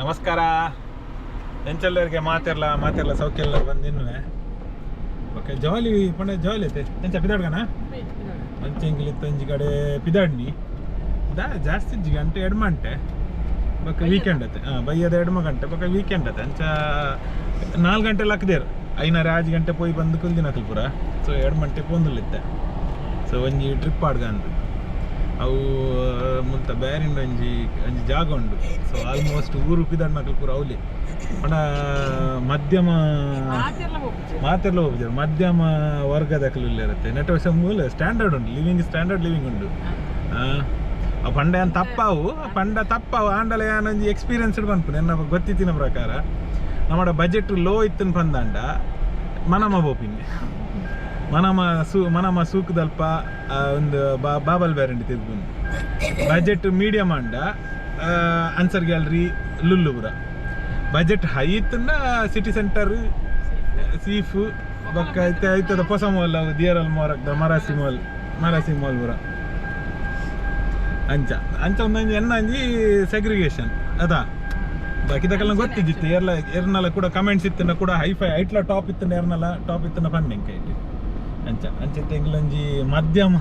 ನಮಸ್ಕಾರ. ಎಂಚೆಲ್ಲರಿಗೆ ಮಾತೆರ್ಲ ಮಾತೆರ್ಲ ಸೌಖ್ಯ ಎಲ್ಲ ಬಂದಿನ್ನುವೆ. ಓಕೆ, ಜಾಲಿ ಪಂಡ ಜಾಲಿ ಐತೆ. ಎಂಚ ಪಿದಾಡ್ಗನ ಅಂಚೆ ಇಂಗ್ಲಿತ್ತು ಒಂಜಿ ಕಡೆ ಪಿದಾಡ್ನಿ ದಾ ಜಾಸ್ತಿ ಇಜ್ಜಿ, ಗಂಟೆ ಎಡ್ಮಂಟೆ ಬೊಕ್ಕ ವೀಕೆಂಡ್ ಐತೆ. ಹಾಂ, ಬಯ್ಯದ ಎಡ್ಮ ಗಂಟೆ ಬೊಕ್ಕ ವೀಕೆಂಡ್ ಐತೆ. ಅಂಚ 4 ಗಂಟೆ ಲಕ್ಕದೇರು ಐನಾರು ಆಜ್ ಗಂಟೆ ಪೋಯಿ ಬಂದು ಕುಲ್ದಿನ ಪೂರ. ಸೊ 2 ಗಂಟೆ ಪೋಂದುಲಿತ್ತೆ. ಸೊ ಒಂಜಿ ಟ್ರಿಪ್ ಆಡ್ಗ ಅಂದು ಅವು ಮುಲ್ತ ಬ್ಯಾರಿಂಡ್ ಒಂಜಿ ಒಂಜಿ ಜಾಗ ಉಂಡು. ಸೊ ಆಲ್ಮೋಸ್ಟ್ ಊರು ಪಿದಾಡ್ನಕಲ್ ಪೂರ ಅವಲಿ ಪಂಡ ಮಧ್ಯಮ ಮಾತೆರ್ಲ ಹೋಗ್ಬಿದ್ದಾರೆ. ಮಧ್ಯಮ ವರ್ಗದಕಲು ಇರುತ್ತೆ. ನೆಟ್ ಮೂಲ ಸ್ಟ್ಯಾಂಡರ್ಡ್ ಉಂಟು, ಲಿವಿಂಗ್ ಸ್ಟ್ಯಾಂಡರ್ಡ್ ಲಿವಿಂಗ್ ಉಂಡು. ಆ ಆ ಪಂಡ ಏನ್ ತಪ್ಪಾವು, ಪಂಡ ತಪ್ಪಾವು. ಆಂಡಲ ಯಾನೊಂಜಿ ಎಕ್ಸ್ಪೀರಿಯನ್ಸ್ ಪನ್ಪುನು, ಎನ್ನ ಗೊತ್ತಿತ್ತಿನ ಪ್ರಕಾರ ನಮ್ಮಡ ಬಜೆಟ್ ಲೋ ಇತ್ತನ್ ಪಂದಾಂಡ ಮನಮ ಬೋಪಿನಿ, ಮನಮ ಸೂ ಮನಮ ಸೂಕದಲ್ಪ ಒಂದು ಬಾಬಲ್ ಬ್ಯಾರಂಡಿ ತಿರ್ಗುನ್. ಬಜೆಟ್ ಮೀಡಿಯಂ ಅಂಡ ಅನ್ಸರ್ ಗ್ಯಾಲರಿ, ಲುಲ್ಲುಪುರ. ಬಜೆಟ್ ಹೈ ಇತ್ತಂಡ ಸಿಟಿ ಸೆಂಟರ್, ಸೀಫ್, ಬೊಕ್ಕ ಐತೆ ಐತದ ಹೊಸ ಮಾಲ್, ದಿಯರಲ್ ಮೋರಕ್ದ ಮರಾಸಿ ಮಾಲ್, ಮರಾಸಿ ಮಾಲ್ ಪುರ. ಅಂಚ ಅಂಚ ಒಂದೊಂಜಿ ಎನ್ನ ಒಂಜಿ ಸೆಗ್ರಿಗೇಷನ್ ಅದಾ. ಬಾಕಿದಕ್ಕೆಲ್ಲ ಗೊತ್ತಿದ್ದಿತ್ತು. ಎರ್ಲ ಎರ್ನಲ ಕೂಡ ಕಮೆಂಟ್ಸ್ ಇತ್ತಂಡ ಕೂಡ ಹೈಫೈ ಐಟ್ಲ ಟಾಪ್ ಇತ್ತಂಡ ಎರ್ನಲ ಟಾಪ್ ಇತ್ತಂಡ ಫಂಡಿಂಗ್ ಐಟ್. ಅಂಚ ಅಂಚ ಎಂಗ್ಲೊಂಜಿ ಮಧ್ಯಮ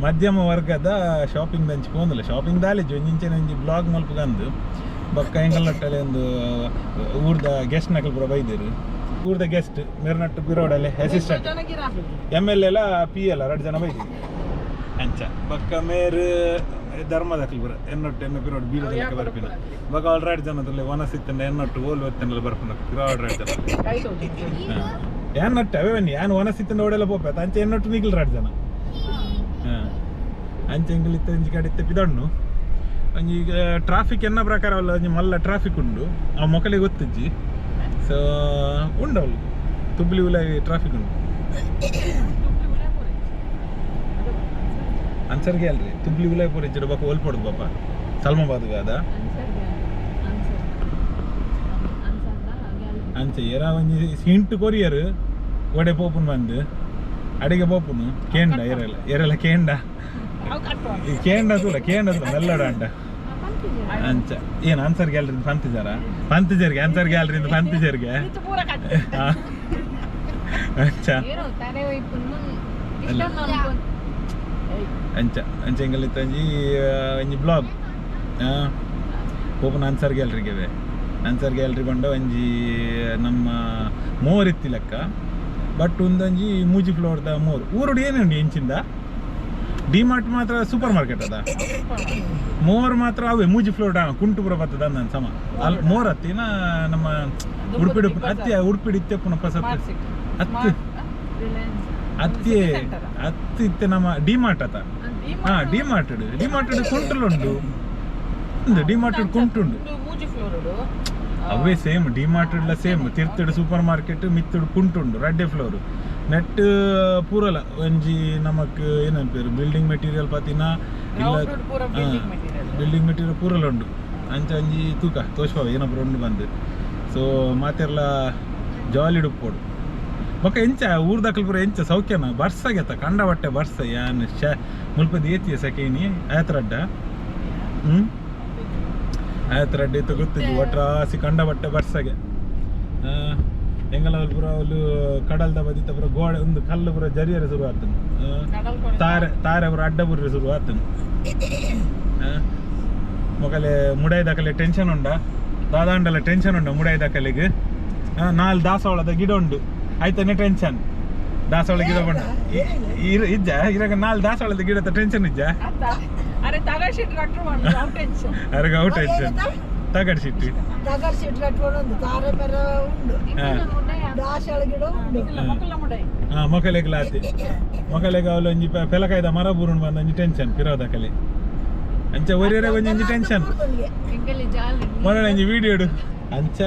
ಮಧ್ಯಮ ವರ್ಗದ ಶಾಪಿಂಗ್ ದಂಚಿ ಪೋಂದಿಲ್ಲ. ಶಾಪಿಂಗ್ ದಾಲಿಜ್ ಒಂಜಿಂಚಿನ ಒಂಜಿ ಬ್ಲಾಗ್ ಮಲ್ಪುಗಂದು. ಬೊಕ್ಕ ಎಂಗಲ್ನಟ್ಟಲೆ ಒಂದು ಊರ್ದ ಗೆಸ್ಟ್ ನಕಲ್ ಪೂರ ಬೈದೇರು. ಊರ್ದ ಗೆಸ್ಟ್ ಮೆರ್ನಟ್ಟು ಬಿರೋಡಲೆ ಅಸಿಸ್ಟೆಂಟ್ ಎಮ್ ಎಲ್ ಎಲ ಪಿ ಎಲ್ ಎರಡು ಜನ ಬೈದಿರು. ಅಂಚ ಬೊಕ್ಕ ಮೇರ್ ಧರ್ಮದಕಲ್ ಪೂರ ಎನ್ನೊಟ್ಟು ಎನ್ನ ಪಿರೋಡ್ ಬೀಳದ ಬರ್ಪಿನ. ಬೊಕ್ಕ ಅವ್ಳು ಎರಡು ಜನದಲ್ಲಿ ವನಸ್ ಇತ್ತಂಡ ಎನ್ನೊಟ್ಟು ಓಲ್ ಒತ್ತಂಡೆಲ್ಲ ಬರ್ಪಿನ ಪಿರೋಡ್ ಎರಡು ಜನ. ಏನ್ ನಟ್ಟು ಅವೇ ಬನ್ನಿ ಯಾನ್ ವನಸ್ ಇತ್ತಂಡ ಓಡೆಲ್ಲ ಪೋಪೆ ಅಂಚ ಎನ್ನೊಟ್ಟು ನಿಗಿಲ್ ಎರಡು ಜನ. ಹಾಂ, ಅಂಚ ಎಂಗಲ್ ಇತ್ತ ಒಂಜಿ ಕಡೆ ಇತ್ತೆ ಪಿದಣ್ಣು. ಒಂಜಿ ಈಗ ಟ್ರಾಫಿಕ್ ಎನ್ನ ಪ್ರಕಾರ ಅಲ್ಲ, ಒಂಜಿ ಮಲ್ಲ ಟ್ರಾಫಿಕ್ ಉಂಡು. ಆ ಮೊಕಲಿಗೆ ಗೊತ್ತಿಜ್ಜಿ. ಸೊ ಉಂಡು ಅವಳು ತುಬ್ಲಿ ಉಲಾಯಿ ಟ್ರಾಫಿಕ್ ಉಂಡು. ಅನ್ಸರ್ ಗ್ಯಾಲರಿ ತುಬ್ಲಿ ಉಲಾಯಿ ಪೂರ ಇಜ್ಜಡ. ಬೊಕ್ಕ ಓಲ್ಪೊಡ್ದು ಬಾಪ ಸಲ್ಮಾಬಾದ್ ಅದ. ಅಂಚ ಏರ ಒಂಜಿ ಹಿಂಟ್ ಕೊರಿಯರ್ ಒಡೆ ಪೋಪುನ್ ಬಂದು ಅಡಿಗೆ ಪೋಪುನು ಕೇಂಡ ಏರೆಲ್ಲ ಏರೆಲ್ಲ ಕೇಂಡ ಈ ಕೇಂಡ ತೂಲ ಕೇಂಡ ತೂಲ ಮೆಲ್ಲಡ ಅಂಡ. ಅಂಚ ಏನು ಆನ್ಸರ್ ಗ್ಯಾಲರಿ ಪಂತಿಜಾರ ಪಂತಿಜರ್ಗೆ ಆನ್ಸರ್ ಗ್ಯಾಲರಿ ಪಂತಿಜರ್ಗೆ. ಅಂಚ ಅಲ್ಲ. ಅಂಚ ಅಂಚ ಎಂಗಲ್ ಒಂಜಿ ಒಂಜಿ ಬ್ಲಾಗ್ ಓಪನ್ ಆನ್ಸರ್ ಗ್ಯಾಲರಿಗೆ. ಆನ್ಸರ್ ಗ್ಯಾಲರಿ ಬಂಡ ಒಂಜಿ ನಮ್ಮ ಮೋರ್ ಇತ್ತಿ ಲೆಕ್ಕ, ಬಟ್ ಒಂದೊಂಜಿ ಮೂಜಿ ಫ್ಲೋರ್ದ ಮೋರ್. ಊರುಡು ಏನುಂಡು ಎಂಚಿಂದ ಡಿ ಮಾರ್ಟ್ ಮಾತ್ರ, ಸೂಪರ್ ಮಾರ್ಕೆಟ್ ಅದ. ಮೋರ್ ಮಾತ್ರ ಅವೇ ಮೂಜಿ ಫ್ಲೋರ್ ಕುಂಟುಪುರ ಬರ್ತದ ಅಂದನ್ ಸಮ ಅಲ್ಲಿ ಮೋರ್ ಅತ್ತಿನ ನಮ್ಮ ಉಡುಪಿಡು ಅತ್ತಿ ಉಡುಪಿಡು ಇತ್ತೆ ಪುನಃ ಪಸತ್ ಅತ್ತಿ ಅತ್ತಿ ಅತ್ತಿ ಇತ್ತೆ ನಮ್ಮ ಡಿ ಮಾರ್ಟ್ ಅತ. ಹಾ, ಡಿ ಮಾರ್ಟ್, ಡಿ ಮಾರ್ಟ್ ಕುಂಟಲ್ ಉಂಡು. ಒಂದು ಡಿ ಮಾರ್ಟ್ ಕುಂಟುಂಡು. ಅವೇ ಸೇಮ್, ಡಿ ಮಾರ್ಟ್ ಸೇಮ್. ತಿರ್ತುಡು ಸೂಪರ್ ಮಾರ್ಕೆಟ್, ಮಿತ್ತುಡು ಕುಂಟುಂಡು, ರಡ್ಡೆ ಫ್ಲೋರ್. ನೆಟ್ ಪೂರಲ ಒಂಜಿ ನಮಕ್ ಏನನ್ಪೇರು ಬಿಲ್ಡಿಂಗ್ ಮೆಟೀರಿಯಲ್ ಪಾತಿನ ಇಲ್ಲ, ಬಿಲ್ಡಿಂಗ್ ಮೆಟೀರಿಯಲ್ ಪೂರಲ ಉಂಡು. ಅಂಚ ಒಂಜಿ ತೂಕ ತೋಷ್ಪಾವ ಏನಪ್ಪ ಉಂಡು ಬಂದು. ಸೊ ಮಾತೆರ್ಲ ಜಾಲಿ ಉಪ್ಪೋಡು. ಬೊಕ್ಕ ಎಂಚ ಊರ್ದಕಲ್ ಪೂರ ಎಂಚ ಸೌಖ್ಯನ? ಬರ್ಸಾಗೆತ್ತ ಕಂಡ ಬಟ್ಟೆ ಬರ್ಸ. ಯಾನ್ ಶ ಮುಲ್ಪದ ಏತಿಯ ಸಕೇನಿ ಆಯತ್ರಡ್ಡ. ಆಯತ್ರಡ್ಡ ಇತ್ತು ಗೊತ್ತಿದ್ದು ಒಟ್ರಾಸಿ ಕಂಡ ಬಟ್ಟೆ ಬರ್ಸಗೆ. ಎಂಗಲ ಪೂರ ಅವ್ಲು ಕಡಲ್ದ ಬದಿತ ಪೂರ ಗೋಡೆ ಒಂದು ಕಲ್ಲು ಪೂರ ಜರಿಯರೆ ಶುರು ಆತನು. ತಾರೆ ತಾರೆ ಪೂರ ಅಡ್ಡ ಬುರ್ರೆ ಶುರು ಆತನು. ಮೊಕಲೆ ಮುಡಾಯ್ದಕಲೆ ಟೆನ್ಷನ್ ಉಂಡ ದಾದಾಂಡಲ ಟೆನ್ಷನ್ ಉಂಡ ಮುಡಾಯ್ದಕಲೆಗ್. ನಾಲ್ ದಾಸವಾಳದ ಗಿಡ ಉಂಡು, ಆಯ್ತಾನೆ ಟೆನ್ಷನ್. ದಾಸವಾಳ ಗಿಡ ಬಂಡ ಇಜ್ಜ ಇರಾಗ ನಾಲ್ ದಾಸವಾಳದ ಗಿಡದ ಟೆನ್ಷನ್ ಇಜ್ಜ. ಅರೆ ತಗಡ್ ಡಾಕ್ಟರ್ ಟೆನ್ಷನ್. ಅರೆಗೆ ಅವು ಟೆನ್ಷನ್ ತಗಡ್ ಸಿಟ್ಟು. ತಗಡ್ ಸಿಟ್ಟು ಉಂಡು, ತಾರೆ ಮರ ಉಂಡು, ದಾಸವಾಳ ಗಿಡ ಉಂಡು. ಹಾ, ಮೊಕಲೆಗ್ ಆತಿ ಮೊಕಲೆಗ್ ಅವಳು ಒಂಜಿ ಪೆಲಕಾಯ್ದ ಮರ ಬೂರುಂಡು ಬಂದ ಒಂಜಿ ಟೆನ್ಷನ್ ಪಿರೋದಕಲೆ. ಅಂಚ ಒರಿಯರೆ ಒಂಜಿ ಒಂಜಿ ಟೆನ್ಷನ್. ಮೊನ್ನೆ ಒಂಜಿ ವಿಡಿಯೋ ಅಂಚ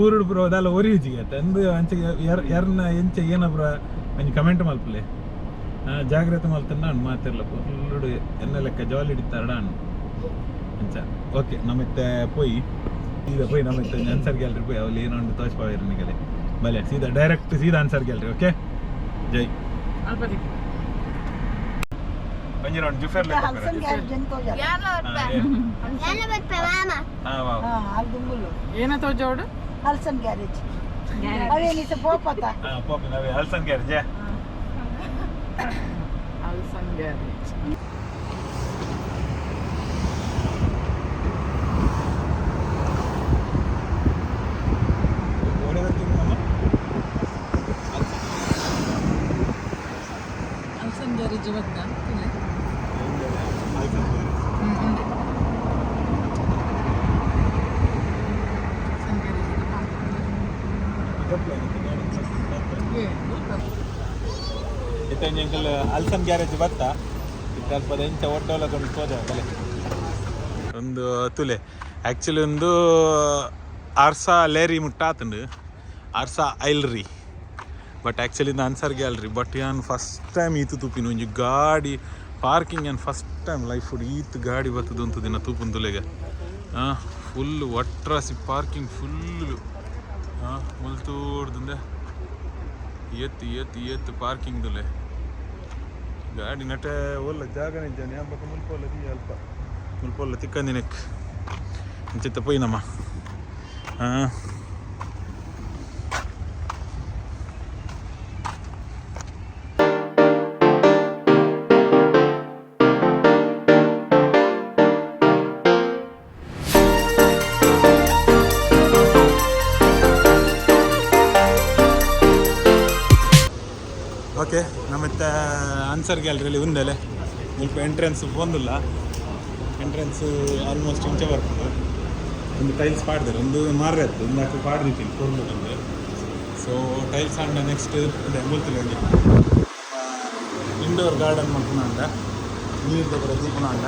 ಊರುಡು ಪೂರ ದಾಲ ಒರಿಯುಜಿಗೆ ಅಂದು. ಅಂಚ ಎರ್ನ ಎಂಚ ಏನ ಪೂರ ಒಂಜಿ ಕಮೆಂಟ್ ಮಲ್ಪಲೆ. ಜಾಗ್ರತೆ ಮಲ್ತಂಡ ಅಣ್ಣ. ಮಾತಿರ್ಲ ಫುಲ್లుಡು ಎನ್ನ ಲೆಕ್ಕ ಜಾಲಿ ಹಿಡಿತಾರಡ ಅಣ್ಣ. ಅಂಚ ಓಕೆ, ನಮ್ಮಿತ್ತೆ ಪೋಯಿ ಸೀದಾ ಪೋಯಿ ನಮ್ಮಿತ್ತೆ ಆನ್ಸರ್ ಗ್ಯಾಲರಿ ಪೋಯಿ ಅವಲ್ಲಿ ಏನೋ ಉಂಡು ತೋಚ್ಪಾವಿರ ನಿಗಲೆ. ಬಲೆ ಸೀದಾ ಡೈರೆಕ್ಟ್ ಸೀದಾ ಆನ್ಸರ್ ಗ್ಯಾಲರಿ. ಓಕೆ, ಜೈ. ಒಂಜಿ ರೌಂಡ್ ಜುಫೇರ್ ಲೆಕ್ಕ. ಹಲ್ಸನ್ ಗ್ಯಾರೇಜ್ ಅಂತ ತೋಜಲ್ಲ. ಹಾ ವಾ. ಹಾ, ಅಲ್ಲಿ ದುಂಬುಲು. ಏನ ತೋಜೋಡು? ಹಲ್ಸನ್ ಗ್ಯಾರೇಜ್ ಅವೇನಿಸ ಪೋಪತ. ಹಾ, ಪೋಪಿ ನಾವೇ Al Saud garage. Al Saud garage. Al Saud garage ಬತ್ತ. Al Saud garage. Al Saud garage. ಇತ್ತೆ ಎಂಕಲ್ ಅಲ್ಸನ್ ಗ್ಯಾರೇಜ್ ಬತ್ತ. ಇತ್ತೆ ಅಲ್ಪದ ಎಂಚ ಒಡ್ಡೋಲ ಕೊಂಡು ತೋಜ ಬಲೆ. ಒಂದು ತುಲೆ ಆ್ಯಕ್ಚುಲಿ ಒಂದು ಅರ್ಸಾ ಲೇರಿ ಮುಟ್ಟ ಆತುಂಡು, ಅರ್ಸಾ ಐಲ್ರಿ. ಬಟ್ ಆ್ಯಕ್ಚುಲಿ ಇದು ಅನ್ಸರ್ ಗ್ಯಾಲರಿ. ಬಟ್ ಯಾನ್ ಫಸ್ಟ್ ಟೈಮ್ ಈತು ತೂಪಿನ ಒಂಜಿ ಗಾಡಿ ಪಾರ್ಕಿಂಗ್. ಯಾನ್ ಫಸ್ಟ್ ಟೈಮ್ ಲೈಫ್ ಈತ್ ಗಾಡಿ ಬತ್ತದ ಅಂತ ದಿನ ತೂಪುನ್ ತುಲೆಗೆ. ಫುಲ್ ಒಟ್ರಾಸಿ ಪಾರ್ಕಿಂಗ್ ಫುಲ್ಲು. ಹಾಂ, ಮುಲ್ತೂಡ್ದಂದೆ ಏತ್ ಏತ್ ಏತ್ ಪಾರ್ಕಿಂಗ್ ದುಲೆ. ಗಾಡಿ ನಟೆ ಒಲ್ಲ ಜಾಗನೇ ಇದ್ದಾನೆ ಅಂಬಕ ಮುಲ್ಪೊಲ್ಲ ತೀ ಅಲ್ಪ ಮುಲ್ಪೊಲ್ಲ ತಿಕ್ಕಂದಿನೆಕ್ ಇಂಚಿತ್ತ ಪೋಯಿನಮ್ಮ. ಹಾಂ, ಓಕೆ, ನಮ್ಮತ್ತ ಆನ್ಸರ್ ಗ್ಯಾಲರಿಯಲ್ಲಿ ಉಂದಲೆ ಮುಲ್ಪ ಎಂಟ್ರೆನ್ಸ್ ಪೋಂದಿಲ್ಲ. ಎಂಟ್ರೆನ್ಸ್ ಆಲ್ಮೋಸ್ಟ್ ಇಂಚೆ ಬರ್ತದೆ. ಒಂದು ಟೈಲ್ಸ್ ಪಾಡ್ದಾರೆ, ಒಂದು ಮಾರ್ರೆ ಆಯ್ತು, ಒಂದು ನಾಲ್ಕು ಪಾಡ್ದಿದ್ದೀನಿ ಕೊರ್ಲು. ಸೊ ಟೈಲ್ಸ್ ಆಂಡ ನೆಕ್ಸ್ಟ್ ಅದೇ ಮುಲ್ತಲೆ ಒಂಜಿ ಇಂಡೋರ್ ಗಾರ್ಡನ್ ಮಲ್ಪುನ ಅಂಡ, ನೀರ್ದ ಪೂರ ದೀಪುನ ಅಂಡ.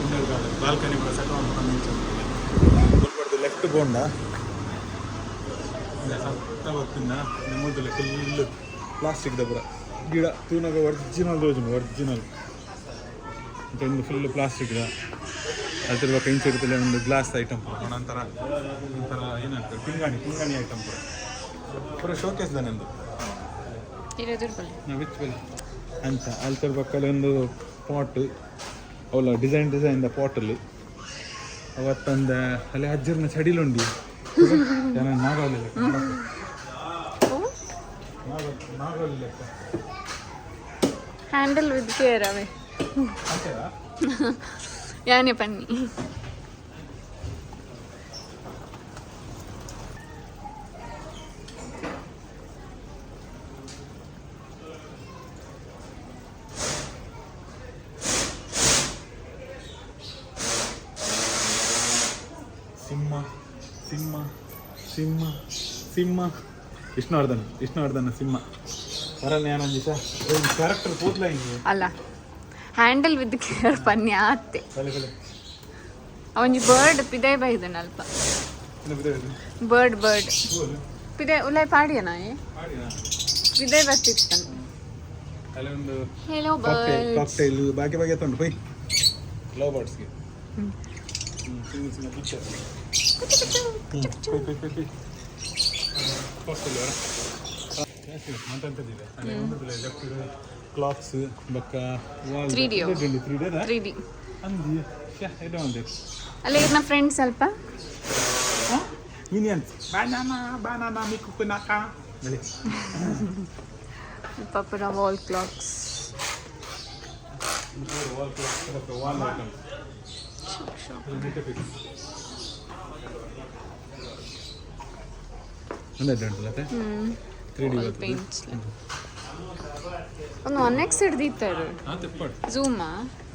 ಇಂಡೋರ್ ಗಾರ್ಡನ್ ಬಾಲ್ಕನಿ ಪೂರ ಸೆಟ್ ಮಲ್ಪುನ. ಇಂಚೆ ಮುಲ್ಪಡ್ದು ಲೆಫ್ಟ್ ಬೋಂಡ ಸತ್ತ ಬರ್ತಿಂದ ಮುಲ್ತಲೆ ಫುಲ್ ಪ್ಲಾಸ್ಟಿಕ್ ಪೂರ ಗಿಡ. ತೂನಗ ಒರಿಜಿನಲ್ ರೋಜುಂಡು, ಒರಿಜಿನಲ್. ಒಂದು ಫುಲ್ ಪ್ಲಾಸ್ಟಿಕ್ ಅದ್ರ ಬೊಕ್ಕ ಇಂಚ ಇರ್ತದೆ ಒಂದು ಗ್ಲಾಸ್ ಐಟಮ್ ಪೂರ. ನಂತರ ಒಂಥರ ಏನಂತಾರೆ, ಪಿಂಗಾಣಿ ಪಿಂಗಾಣಿ ಐಟಮ್ ಪೂರ ಪೂರ ಶೋಕೇಸ್ ದಾನೆಂದು. Which ಬಲೆ ಅಂಚ ಅಲ್ತರ ಪಕ್ಕಲ್ಲಿ ಒಂದು ಪಾಟ್ ಅವಲ ಡಿಸೈನ್ ಡಿಸೈನ್ the ಪಾಟಲ್ಲಿ. ಅವತ್ತೊಂದ ಅಲ್ಲಿ ಅಜ್ಜರ್ನ ಚಡಿಲುಂಡಿ ಜನ ನಾಗವಲ್ಲಿ ಲೆಕ್ಕ, ನಾಗವಲ್ಲಿ ಲೆಕ್ಕ. ಹ್ಯಾಂಡಲ್ ವಿತ್ ಕೇರ್ ಅವೇ. ಅಂಚೆದಾ? ಯಾನೆ ಪನ್ನಿ. ಸಿಂಹ ಸಿಂಹ ಸಿಂಹ ಸಿಂಹ, ವಿಷ್ಣುವರ್ಧನ್ ವಿಷ್ಣುವರ್ಧನ ಸಿಂಹ ವರನ್ ಯಾನೊಂಜಿ ಕ್ಯಾರೆಕ್ಟರ್ ಕೂದ್ಲ ಹಿಂಗೆ. ಅಲ್ಲ, ಹ್ಯಾಂಡಲ್ ವಿತ್ ಕೇರ್ ಪನ್ನಿ ಆತ್ತೆ. ಬಲೆ ಬಲೆ. ಒಂಜಿ ಬರ್ಡ್ ಪಿದೈ ಬೈದನ ಅಲ್ಪ. ಇನ್ನು ಬಿದೆ ಬಿದೆ. Bird bird. ಹೋಲು. ಪಿದೈ ಉಲಾಯ್ ಪಾಡಿಯನಾಯೆ. ಮಾಡಿನಾ? ಪಿದೈ ಬರ್ತಿತ್ತನು. ಅಲ್ಲಿ ಒಂದು ಹೆಲೋ ಕಾಕ್ಟೈಲ್. ಬರ್ಡ್. ಕಾಕ್ಟೈಲ್ ಬಾಕಿ ಬಾಕಿ ತೊಂಡು ಪೋಯ್ ಲವ್ ಬರ್ಡ್ಸ್ಗೆ ಸಿಂಗಲ್ ಸಿಂಗಲ್ ಪಿಕ್ಚರ್. ಪೋಯ್ ಪೋಯ್ ಪೋಯ್ ಪೋಯ್. ಕಾಕ್ಟೈಲ್ ಅವರ ಮಾತಾಡ್ತಿದ್ದೆ. ಲೆಫ್ಟ್ ಕ್ಲಾಕ್ಸ್ ಬೊಕ್ಕ wall. 3D ಅವು. 3D. 3D. ಅಂದಿ ಎಡ ಒಂದೆ. ಅಲ್ಲ, ಇರ್ನ ಫ್ರೆಂಡ್ಸ್ ಅಲ್ಪ. ಮಿನಿಯನ್ಸ್, ಬನಾನಾ ಬನಾನಾ ಮಿಕ್ಕು ಕುನಾಕ ಬಲೆ. ಪಾಪುರ ವಾಲ್ ಕ್ಲಾಕ್ಸ್. ವಾಲ್ ಕ್ಲಾಕ್ಸ್ ಬೊಕ್ಕ ವಾಲ್ ಐಟಮ್ಸ್. ಒಂದೇ ಉಂಟಲ್ಲ? 3D. Paints ಒಂದು 1x ಹಿಡ್ದಿತ್ತಾರೆ. ಹಾಂ, ತೆಪ್ಪಡು. ಝೂಮಾ?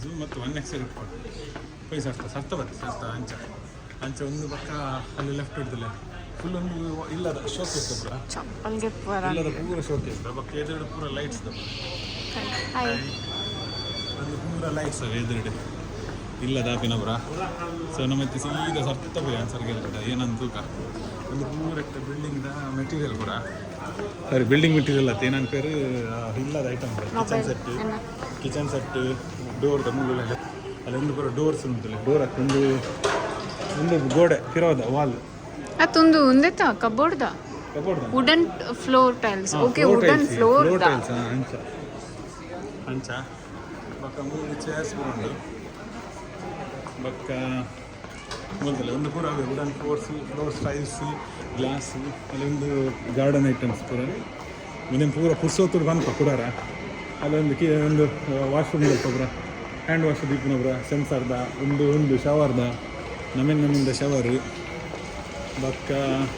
ಝೂಮ್ ಮತ್ತು 1x ಇಟ್ಕೊಂಡು ಪೈ ಸರ್ತ ಸರ್ತ ಬತ್ತೆ ಸರ್ತ. ಅಂಚ ಅಂಚ ಒಂದು ಪಕ್ಕ ಅಲ್ಲಿ ಲೆಫ್ಟ್ ಹಿಡ್ದಿಲ್ಲ ಫುಲ್ ಒಂದು ಇಲ್ಲದ ಶೋಕೇಸ್ ಪೂರ. ಚಪ್ಪಲ್ಗೆ. ಇಲ್ಲದ ಪೂರ ಶೋಕೇಸ್ ಬೊಕ್ಕ ಎದುರು ಪೂರ ಲೈಟ್ಸ್ the. Hi. ಒಂದು ಪೂರ ಲೈಟ್ಸ್ ಅವೆ ಎದುರುಡೆ ಇಲ್ಲದ ಆಪಿನ ಪುರ. ಸೊ ನಮ್ಮ ಸೀದಾ ಸರ್ತ ಪೋಯಿ ಆನ್ಸರ್ ಗೆಲ್ತದ ಏನಂತ ತೂಕ. ಒಂದು ಪೂರ ಬಿಲ್ಡಿಂಗ್ the material ಪೂರ, ಸಾರಿ, ಬಿಲ್ಡಿಂಗ್ ಮೆಟೀರಿಯಲ್ ಅತ್ತ ಏನಂತ ಪೇರು, ಇಲ್ಲದ ಐಟಮ್ ಪೂರ, ಕಿಚನ್ ಸೆಟ್. ಕಿಚನ್ ಸೆಟ್ ಡೋರ್ದ ಮುಳ್ಳು. ಅಲ್ಲಿ ಒಂದು ಪೂರ ಡೋರ್ಸ್ ಉಂಟು, ಡೋರ್ ಒಂದು ಒಂದು ಗೋಡೆ ಫಿರೋದ wall. ಅತ್ತೊಂದು ಒಂದೆತ್ತ ಕಬೋರ್ಡ್ದ. Cupboard. Wooden floor tiles, okay, wooden floor. Tiles. ಅಂಚ ಅಂಚ. ಬೊಕ್ಕ ಮೂರು ಚೇರ್ಸ್ ಪೂರ ಉಂಡು. ಬೊಕ್ಕ ಮೊದಲ ಒಂದು ಪೂರ ಅವೇ wooden floors, floors tiles, glass, ಅಲ್ಲಿ ಒಂದು ಗಾರ್ಡನ್ ಐಟಮ್ಸ್ ಪೂರ. ಒಂದೊಂದು ಪೂರ ಪುರ್ಸೋತುಡು ಬಂದಪ್ಪ ಕುಡಾರ. ಅಲ್ಲೊಂದು ಕಿ ಒಂದು ವಾಶ್ರೂಮ್ ಪೂರ, ಹ್ಯಾಂಡ್ ವಾಶ್ ದೀಪುನ ಪೂರ ಸೆನ್ಸರ್ದ ಒಂದು ಒಂದು ಶವರ್ದ ನಮಿನ್ ನಮ್ಮಿಂದ ಶವರ್. ಬೊಕ್ಕ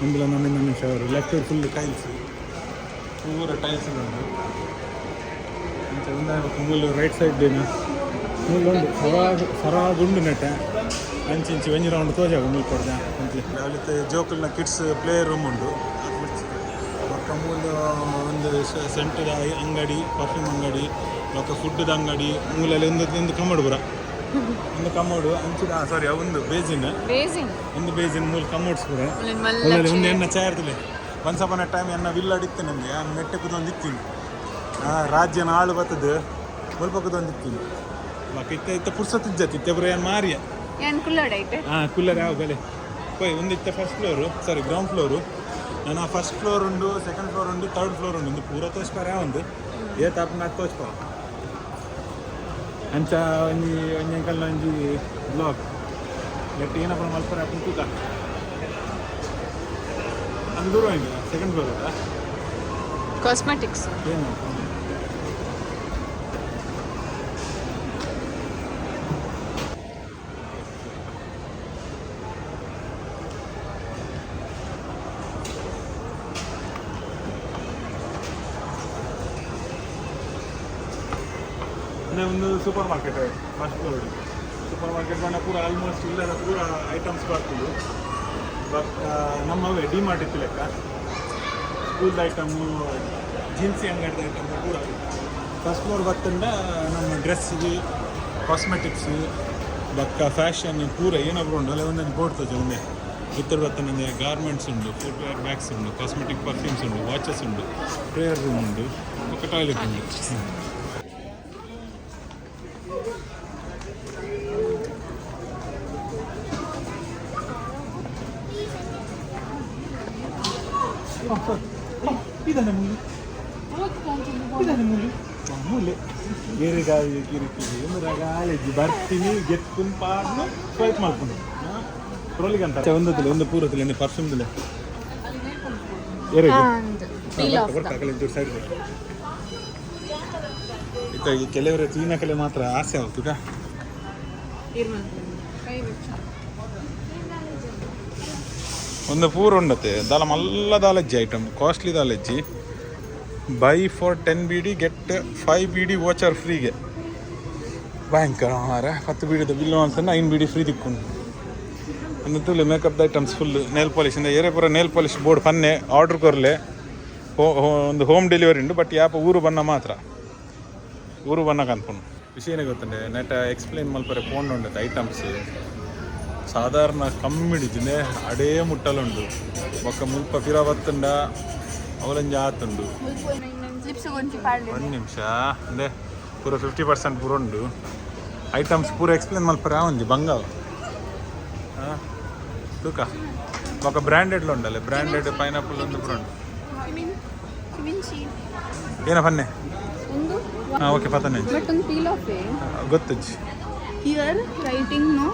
ಒಂದುಲ ನಮಿನ್ ನಮಿನ್ ಶವರ್. ಲೆಫ್ಟ್ ಫುಲ್ ಟೈಲ್ಸ್, ಪೂರ ಟೈಲ್ಸ್ ಉಂಟು. ಅಂಚ ಒಂದಾಯ ಮೂಲು ರೈಟ್ ಸೈಡ್ ದಿನ ಮೂಲುಂಡು ಸರಾಗ್ ಸರಾಗುಂಡು ನೆಟ್ಟ. ಅಂಚಿ ಇಂಚಿ ಒಂಜಿ ರೌಂಡ್ ತೋಜಾಗ ಮೂಲು ಕೊಡ್ದ ಅಂಚೆ. ಅಲ್ಲಿತ್ತೆ ಜೋಕುಲ್ನ ಕಿಡ್ಸ್ ಪ್ಲೇ ರೂಮ್ ಉಂಡು. ಬೊಕ್ಕ ಮೂಲು ಒಂದು ಸೆಂಟದ ಅಂಗಡಿ, ಪರ್ಫ್ಯೂಮ್ ಅಂಗಡಿ, ಬೊಕ್ಕ ಫುಡ್ದ ಅಂಗಡಿ. ಮೂಲಲ್ಲಿ ಒಂದು ಒಂದು ಕಮೋಡು ಪೂರ, ಒಂದು ಕಮೋಡು ಅಂಚಿದ, ಸಾರಿ, ಒಂದು ಬೇಸಿನ್. ಬೇಸಿನ್. ಒಂದು ಬೇಸಿನ್, ಮೂಲು ಕಮೋಡ್ಸ್ ಪೂರ. ಮೂಲಲ್ಲಿ ಒಂದು ಎನ್ನ ಚಾರ್ದಿಲೆ ಒನ್ಸ್ ಅಪಾನ್ ಅ ಟೈಮ್ ಎನ್ನ ವಿಲ್ಲಾಡ್ ಇತ್ತು ನಮಗೆ. ಆ ಮೆಟ್ಟೆ ಕುದೊಂದು ಇತ್ತೀನಿ, ಆ ರಾಜ್ಯನ ಆಳು ಬತ್ತದ ಮುಲ್ಪ ಕುದೊಂದು ಇತ್ತೀನಿ. ಬಾಕಿ ಇತ್ತೆ ಇತ್ತೆ ಪುರ್ಸೊತ್ತು ಇಜ್ಜತ್ ಇತ್ತೆ ಪೂರ ಏನು ಮಾರಿಯ. ಏನ್ ಕುಲ್ಲೋಡೈತೆ? ಹಾಂ, ಕುಲ್ಲರ್ ಯಾವ ಬೆಲೆ ಪೋಯ್. ಒಂದು ಇತ್ತೆ first floor, sorry, ground floor. ನಾನು ಫಸ್ಟ್ ಫ್ಲೋರ್ ಉಂಡು, ಸೆಕೆಂಡ್ ಫ್ಲೋರ್ ಉಂಡು, ಥರ್ಡ್ ಫ್ಲೋರ್ ಉಂಡು. ಒಂದು ಪೂರ ತೋಚ್ಪಾರ ಒಂದು ಏ ತಾಪನ ತೋಚ್ಪ. ಅಂಚ ಒಂಜಿ ಒಂಜಿ ಅಂಕಲ್ನ ಒಂಜಿ ಬ್ಲಾಗ್ ನೆಟ್ ಏನಪ್ಪ ಮಲ್ಪರ ಅಪ್ಪನ ತೂಕ. ಅದು ದೂರ ಸೆಕೆಂಡ್ ಫ್ಲೋರ್ ಅಲ್ಲ. ಕಾಸ್ಮೆಟಿಕ್ಸ್. ಏನು? ಅಂದ್ರೆ ಒಂದು super market, first floor super market ಬಣ್ಣ ಪೂರ ಆಲ್ಮೋಸ್ಟ್ ಇಲ್ಲದ ಪೂರ ಐಟಮ್ಸ್ ಬರ್ತದೆ. ಬಟ್ ನಮ್ಮವೇ ಡಿ ಮಾರ್ಟ್ ಇತ್ತು ಲೆಕ್ಕ. ಸ್ಕೂಲ್ದ ಐಟಮು, ಜೀನ್ಸಿ ಅಂಗಡಿದ ಐಟಮು ಪೂರ. ಫಸ್ಟ್ ಫ್ಲೋರ್ ಬತ್ತಂಡ ನಮ್ಮ ಡ್ರೆಸ್ಸಿಗೆ, ಕಾಸ್ಮೆಟಿಕ್ಸ್, ಬಕ್ಕ ಫ್ಯಾಷನ್ ಪೂರ ಏನಾದ್ರು ಉಂಟು. ಅಲ್ಲ, ಒಂದೊಂದು ಬೋರ್ಡ್ ತೋಜ ಒಂದೇ ಇತ್ತರ ಬತ್ತಂಡೆ ಗಾರ್ಮೆಂಟ್ಸ್ ಉಂಟು, ಫುಟ್ವೇರ್, ಬ್ಯಾಗ್ಸ್ ಉಂಟು, ಕಾಸ್ಮೆಟಿಕ್, ಪರ್ಫ್ಯೂಮ್ಸ್ ಉಂಟು, ವಾಚಸ್ ಉಂಟು, ಪ್ರೇಯರ್ ರೂಮ್ ಉಂಟು, ಬೊಕ್ಕ ಟಾಯ್ಲೆಟ್ ಉಂಟು. ಇದನ್ನ ಮೂಲೆ, ಇದನ್ನ ಮೂಲೆ ಮೂಲೆ ಏರಿಗಾಯಿ ಕಿರಿಕಿರಿ ಒಂದು ರಾಗಾಲೇಜಿ ಬರ್ತೀನಿ ಗೆತ್ಕುನ್ ಪಾಡ್ನು ಸ್ವೈಪ್ ಮಾಡ್ಕೊಂಡು ಟ್ರೋಲಿಗೆ ಅಂತ ಒಂದದಿಲ್ಲ ಒಂದು ಪೂರದಿಲ್ಲ ಒಂದು ಪರ್ಫ್ಯೂಮ್ದಿಲ್ಲ. Peel of. ಸೈಡ್ ಇತ್ತ ಈ ಕೆಲವರು ಚೀನಾ ಕಲೆ ಮಾತ್ರ ಆಸೆ ಆಗ್ತದ. ಒಂದು ಪೂರ ಉಂಡತೆ ದಾಲ ಮಲ್ಲ ದಾಲಜ್ಜಿ ಐಟಮ್, ಕಾಸ್ಟ್ಲಿ ದಾಲಜ್ಜಿ. Buy for 10 BD get 5 BD voucher ಫ್ರೀಗೆ. ಭಯಂಕರ ಮಾರ. 10 ಬೀಡಿದ ಬಿಲ್ಲು ಅಂತ 5 ಬೀಡಿ ಫ್ರೀ ತಿಕ್ಕೊಂಡು. ಒಂದು ತುಳು ಮೇಕಪ್ದ ಐಟಮ್ಸ್ ಫುಲ್, ನೇಲ್ ಪಾಲಿಶ್ ಇಂದ ಏರೆ ಪೂರ ನೇಲ್ ಪಾಲಿಶ್ ಬೋರ್ಡ್ ಪನ್ನೆ ಆರ್ಡ್ರ್ ಕೊರ್ಲೆ. ಒಂದು ಹೋಮ್ ಡೆಲಿವರಿ ಉಂಟು. ಬಟ್ ಯಾಪ ಊರು ಬಣ್ಣ ಮಾತ್ರ, ಊರು ಬಣ್ಣ ಕನ್ಪುಂಡು. ವಿಷಯ ಏನೇ ಗೊತ್ತುಂಡೆ, ನೆಟ್ ಎಕ್ಸ್ಪ್ಲೇನ್ ಮಲ್ಪರೆ ಫೋನ್ ಉಂಡತೆ. ಐಟಮ್ಸ್ ಸಾಧಾರಣ ಕಮ್ಮಿಡಿಜಿಂದೆ ಅಡೇ ಮುಟ್ಟಲುಂಡು. ಬೊಕ್ಕ ಮುಲ್ಪ ಪಿರ ಬತ್ತುಂಡ ಅವಲಂಜಿ ಆತುಂಡು. ಲಿಪ್ಸ್ ಒಂಜಿ ಪಾಡ್ಲೆ. ಒಂದು ನಿಮಿಷ. ಅಂದೆ ಪೂರ 50% ಪೂರ ಉಂಡು ಐಟಮ್ಸ್. ಪೂರ ಎಕ್ಸ್ಪ್ಲೇನ್ ಮಲ್ಪರೆ ಒಂಜಿ ಬಂಗಾವ ಹಾಂ ತೂಕ. ಬೊಕ್ಕ ಬ್ರ್ಯಾಂಡೆಡ್ಲ ಉಂಡಲ್ಲ, ಬ್ರ್ಯಾಂಡೆಡ್ ಪೈನಾಪಲ್ ಒಂದು ಪೂರ ಉಂಡು. ಏನ ಪನ್ನೆ? ಒಂದು. ಹಾಂ, ಓಕೆ, ಪತನೆ. ಬಟ್ ಒಂದು ಪೀಲ್ ಆಫ್. ಗೊತ್ತಜ್ಜಿ. Here writing no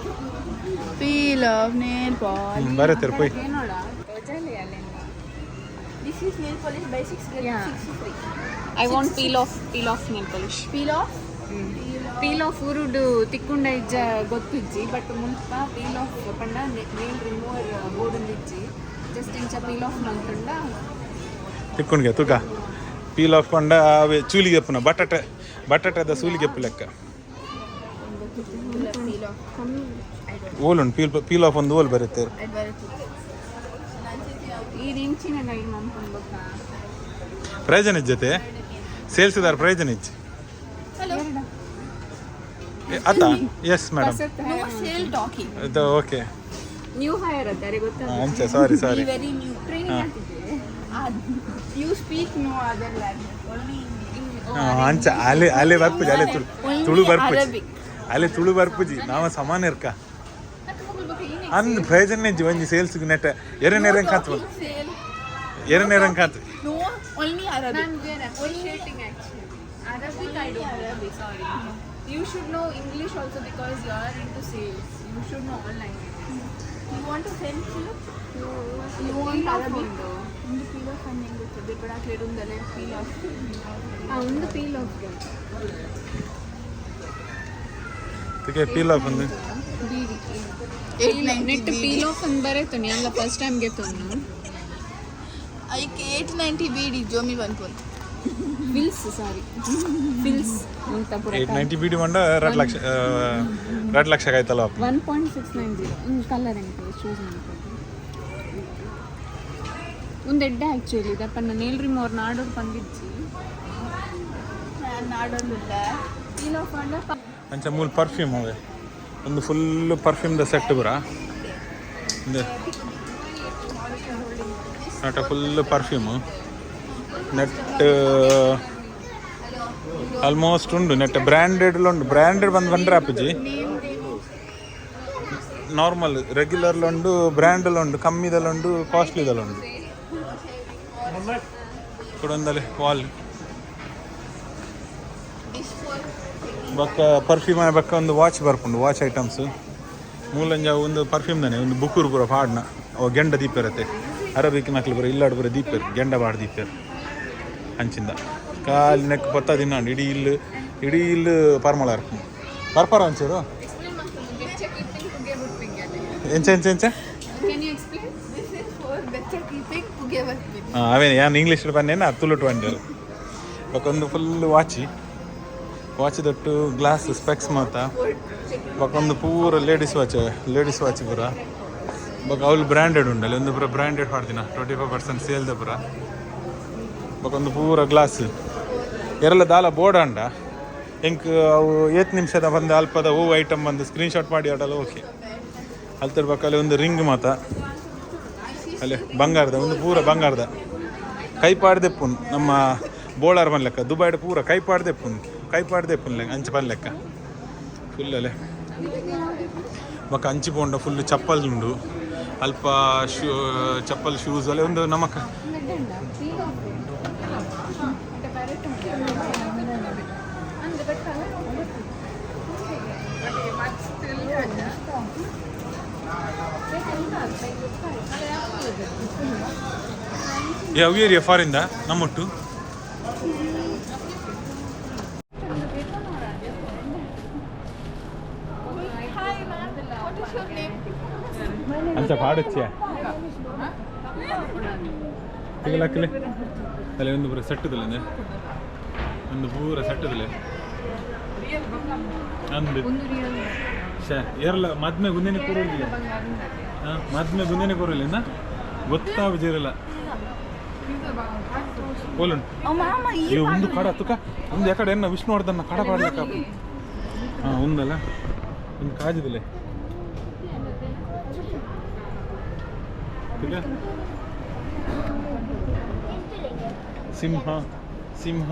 peel off nail polish. ಬರತ್ತೀರ ಪೋಯ್. ಏನೋಡ. This is nail polish, buy six get six free. I want peel off, peel off nail polish. Peel off. Peel off ಊರುಡು ತಿಕ್ಕುಂಡ ಇಜ್ಜ ಗೊತ್ತಿಜ್ಜಿ. But ಮುಲ್ಪ peel of ಪಂಡ nail remover board ಇಜ್ಜಿ. Just ಇಂಚ peel of ಮಲ್ತುಂಡ. ತಿಕ್ಕೊಂಡ್ಗೆ ತೂಕ. ಪೀಲ್ ಆಫ್ ಪಂಡ ಅವೇ ಚೂಲಿಗೆ ಎಪ್ಪುನ, ಬಟಾಟೆ, ಬಟಾಟೆದ ಸೂಲಿಗೆ ಎಪ್ಪು ಲೆಕ್ಕ. Peel off. ಓಲ್ ಉಂಟು ಪೀಲ್ ಪೀಲ್ ಆಫ್ ಒಂದು ಓಲ್ ಬರುತ್ತೆ. ಈ ಇಂಚಿನ ನೈ ಮನ್ಪುಂಡು ಬೊಕ್ಕ. ಪ್ರಯೋಜನ ಇಜ್ಜತೆ, ಸೇಲ್ಸ್ ಇದಾರೆ, ಪ್ರಯೋಜನ ಇಜ್ಜಿ. ಅತ್ತ, yes madam. No sale talking. ಇದು ಓಕೆ. ನ್ಯೂ ಹೈರ್ ಅತ್ತಾರೆ ಗೊತ್ತಾ? ಅಂಚೆ, ಸಾರಿ ಸಾರಿ. Be very new. Training ಆಗ್ತಿದೆ. You speak no other language. Only English. ಅಂಚ ಅಲೆ ಅಲೆ ಬರ್ಪುಜಿ, ಅಲೆ ತುಳು ತುಳು ಬರ್ಪುಜಿ. Arabic. ಅಲೆ ತುಳು ಬರ್ಪುಜಿ. ನಾವ ಸಮಾನ ಇರ್ಕ ಅಂದ್ ಪ್ರಯೋಜನ ಇಜ್ಜಿ. ಒಂಜಿ ಸೇಲ್ಸ್ ನೆಟ್ ಎರೆ ನೆರೆ ಕಾತು. Sale. ಎರೆ ನೆರೆ ಕಾತು. No, only Arabic. ನಾನು we are appreciating actually. Arabic I don't Arabic, sorry. You should know English also because you are into sales. You should know all languages. You want to send you? You want Arabic? ಒಂದು peel of ಅನ್ನ ಹೆಂಗೆ ಗೊತ್ತದೆ ಬಡಾಕ್ಲೇಡ್ ಉಂದಲೆ peel of. ಆ ಒಂದು peel of. ತುಕೆ peel of ಒಂದು. ಬೀಡಿ ನೆಟ್ peel of ಅಂದ್ ಬರೇತು ಅಲ್ಲ first time ಗೆತ್ತೊಂದು. ಐಕ್ 890 ಬೀಡಿ ಜೋಮಿ ಬಂತು. ಫಿಲ್ಸ್, ಸಾರಿ, ಫಿಲ್ಸ್ ಅಂತ ಪೂರ. 890 ಬೀಡಿ ಮಂಡ 2 ಲಕ್ಷ, 2 ಲಕ್ಷ ಆಯ್ತಲ್ಲ. 1.690. ಕಲರ್ ಎಂಟು ಚೂಸ್ ಮಾಡ್ಬೋದು. ಒಂದು ಎಡ್ಡೆ ಆ್ಯಕ್ಚುಲಿ ದಪ್ಪನ ನೇಲ್ ರಿಮೂವರ್ ನಾಡೋದು ಪಂದಿಜ್ಜಿ. ನಾನು ನಾಡೋದಿಲ್ಲ. ಪೀಲ್ ಆಫ್ ಅಂಡ. ಅಂಚ ಮೂಲ ಪರ್ಫ್ಯೂಮ್ ಅವೇ, ಒಂದು ಫುಲ್ ಪರ್ಫ್ಯೂಮ್ದ ಸೆಟ್ ಪೂರ. ಒಂದು ಆಟ ಫುಲ್ ಪರ್ಫ್ಯೂಮು ನೆಟ್ ಆಲ್ಮೋಸ್ಟ್ ಉಂಡು. ನೆಟ್ ಬ್ರ್ಯಾಂಡೆಡ್ ಉಂಡು. ಬ್ರ್ಯಾಂಡೆಡ್ ಬಂದು ಬಂದ್ರೆ ಆಪುಜಿ. ನಾರ್ಮಲ್ ರೆಗ್ಯುಲರ್ ಉಂಡು, ಬ್ರ್ಯಾಂಡ್ ಉಂಡು, ಕಮ್ಮಿದಲ್ಲ ಉಂಡು, ಕಾಸ್ಟ್ಲಿದಲ್ಲ ಉಂಡು. ಕೊಡೊಂದಲೆ ವಾಲ್. ಬೊಕ್ಕ ಪರ್ಫ್ಯೂಮ್, ಬೊಕ್ಕ ಒಂದು ವಾಚ್ ಬರ್ಪುಂಡು, ವಾಚ್ ಐಟಮ್ಸ್. ಮೂಲಂಜ ಒಂದು ಪರ್ಫ್ಯೂಮ್ ದಾನೆ. ಒಂದು ಬುಕ್ಕೂರು ಪೂರ ಪಾಡ್ನ ಅವ ಗೆಂಡ ದೀಪರತ್ತೆ. ಅರಬಿಕ್ ನಕ್ಲು ಪೂರ ಇಲ್ಲಾಡು ಪೂರ ದೀಪೆರ್, ಗೆಂಡ ಬಾಡ್ ದೀಪೆರ್. ಅಂಚಿಂದ ಕಾಲಿ ನೆಕ್ ಪತ್ತ ದಿನ ಇಡೀ ಇಲ್ಲು, ಇಡೀ ಇಲ್ಲು ಪರ್ಮಳ ಇರ್ಪುಂಡು. ಬರ್ಪಾರ ಒಂಚೂರು. ಎಕ್ಸ್ಪ್ಲೇನ್ ಮಾಡ್ತೀನಿ. ಬೆಚ್ಚ ಕೀಪಿಂಗ್ ಪುಗೆ ಬಿಡ್ಪಿಂಗ್. ಎಂಚ ಎಂಚ ಎಂಚ? Can you explain? This is for ಬೆಚ್ಚ ಕೀಪಿಂಗ್ ಪುಗೆ ಬರ್ತೀನಿ. ಹಾಂ, ಅವೇನೆ ಯಾನ್ ಇಂಗ್ಲೀಷ್ ಪನ್ನೇನ, ತುಳುಟು ಬಂಡೇರು. ಬೊಕ್ಕ ಒಂದು ಫುಲ್ ವಾಚಿ, ವಾಚ್ ದೊಟ್ಟು ಗ್ಲಾಸ್ ಸ್ಪೆಕ್ಸ್ ಮಾತ. ಬೊಕ್ಕ ಒಂದು ಪೂರ ಲೇಡೀಸ್ ವಾಚ್, ಲೇಡೀಸ್ ವಾಚ್ ಪೂರ. ಬೊಕ್ಕ ಅವ್ಲು ಬ್ರ್ಯಾಂಡೆಡ್ ಉಂಡಲ್ಲ, ಒಂದು ಪೂರ ಬ್ರ್ಯಾಂಡೆಡ್ ಹೊಡ್ದಿನ 25% ಸೇಲ್ದ ಪೂರ. ಬೊಕ್ಕ ಒಂದು ಪೂರ ಗ್ಲಾಸ್ ಎರಲ ದಾಲ ಬೋರ್ಡ್ ಅಂಡ. ಎಂಕ್ ಅವು ಏತ್ ನಿಮಿಷದ ಬಂದು ಅಲ್ಪದ ಹೂವು ಐಟಮ್ ಬಂದು ಸ್ಕ್ರೀನ್ ಶಾಟ್ ಮಾಡಿ ಆಡಲ್ಲ. ಓಕೆ, ಅಲ್ತರ ಬಕ್ಕಲ್ಲಿ ಒಂದು ರಿಂಗ್ ಮಾತ ಅಲ್ಲೇ ಬಂಗಾರದ, ಒಂದು ಪೂರ ಬಂಗಾರದ ಕೈ ಪಾಡ್ದೆಪ್ಪುನ್. ನಮ್ಮ ಬೋಳಾರ್ ಬನ್ಲೆಕ್ಕ ದುಬೈಡ್ ಪೂರ ಕೈ ಪಾಡ್ದೆಪ್ಪುನ್, ಕೈ ಪಾಡ್ದೆಪ್ಪುನ್ ಲೆಕ್ಕ, ಅಂಚೆ ಬನ್ಲೆಕ್ಕ ಫುಲ್ ಅಲ್ಲೇ. ಬೊಕ್ಕ ಅಂಚಿ ಪೋಂಡ ಫುಲ್ ಚಪ್ಪಲ್ ಉಂಡು. ಅಲ್ಪ ಶೂ, ಚಪ್ಪಲ್, ಶೂಸ್ ಅಲ್ಲೇ ಒಂದು ನಮ್ಮ ಪೀಲ್ ಆಫ್ అంటే ಪ್ಯಾರೆಟ್ ಅಂದ್ರೆ ಬಟ್ ಕಲರ್. ಯಾವ area ಫಾರಿಂದ ನಮ್ಮೊಟ್ಟು. Hi ma'am, what is your name? ಅಂಚ ಪಾಡಚ್ಚೆ ತಿಗಲಾಕಲೆ ಅಲ್ಲಿ ಒಂದು ಪೂರ ಸೆಟ್ಟದಲ್ಲ, ಒಂದು ಪೂರ ಸೆಟ್ಟದಲ್ಲ ಅಂದು. ಒಂದು ರಿಯಲ್. ಶೇ ಏರ್ಲ ಮದ್ಮೆ ಗುಂದೇನೆ ಕೂರೋದಿಲ್ಲ. ಹಾಂ, ಮದ್ಮೆ ಗುಂದೇನೆ ಕೂರೋಲ್ಲ, ಗೊತ್ತಾ ವಿಜಯರಲ್ಲ ಬೋಲುಂಟು. ಮಾಮ. ಈ ಒಂದು ಕಡ ತುಕ ಒಂದು ಯಾಕಡೆ ಎನ್ನ ವಿಷ್ಣುವರ್ಧನ್ನ ಕಡ ಪಾಡ್ಲಕ್ಕ. ಹಾಂ, ಒಂದಲ್ಲ, ಒಂದು ಕಾಜುದಿಲ್ಲ. ತುಕ ಸಿಂಹ ಸಿಂಹ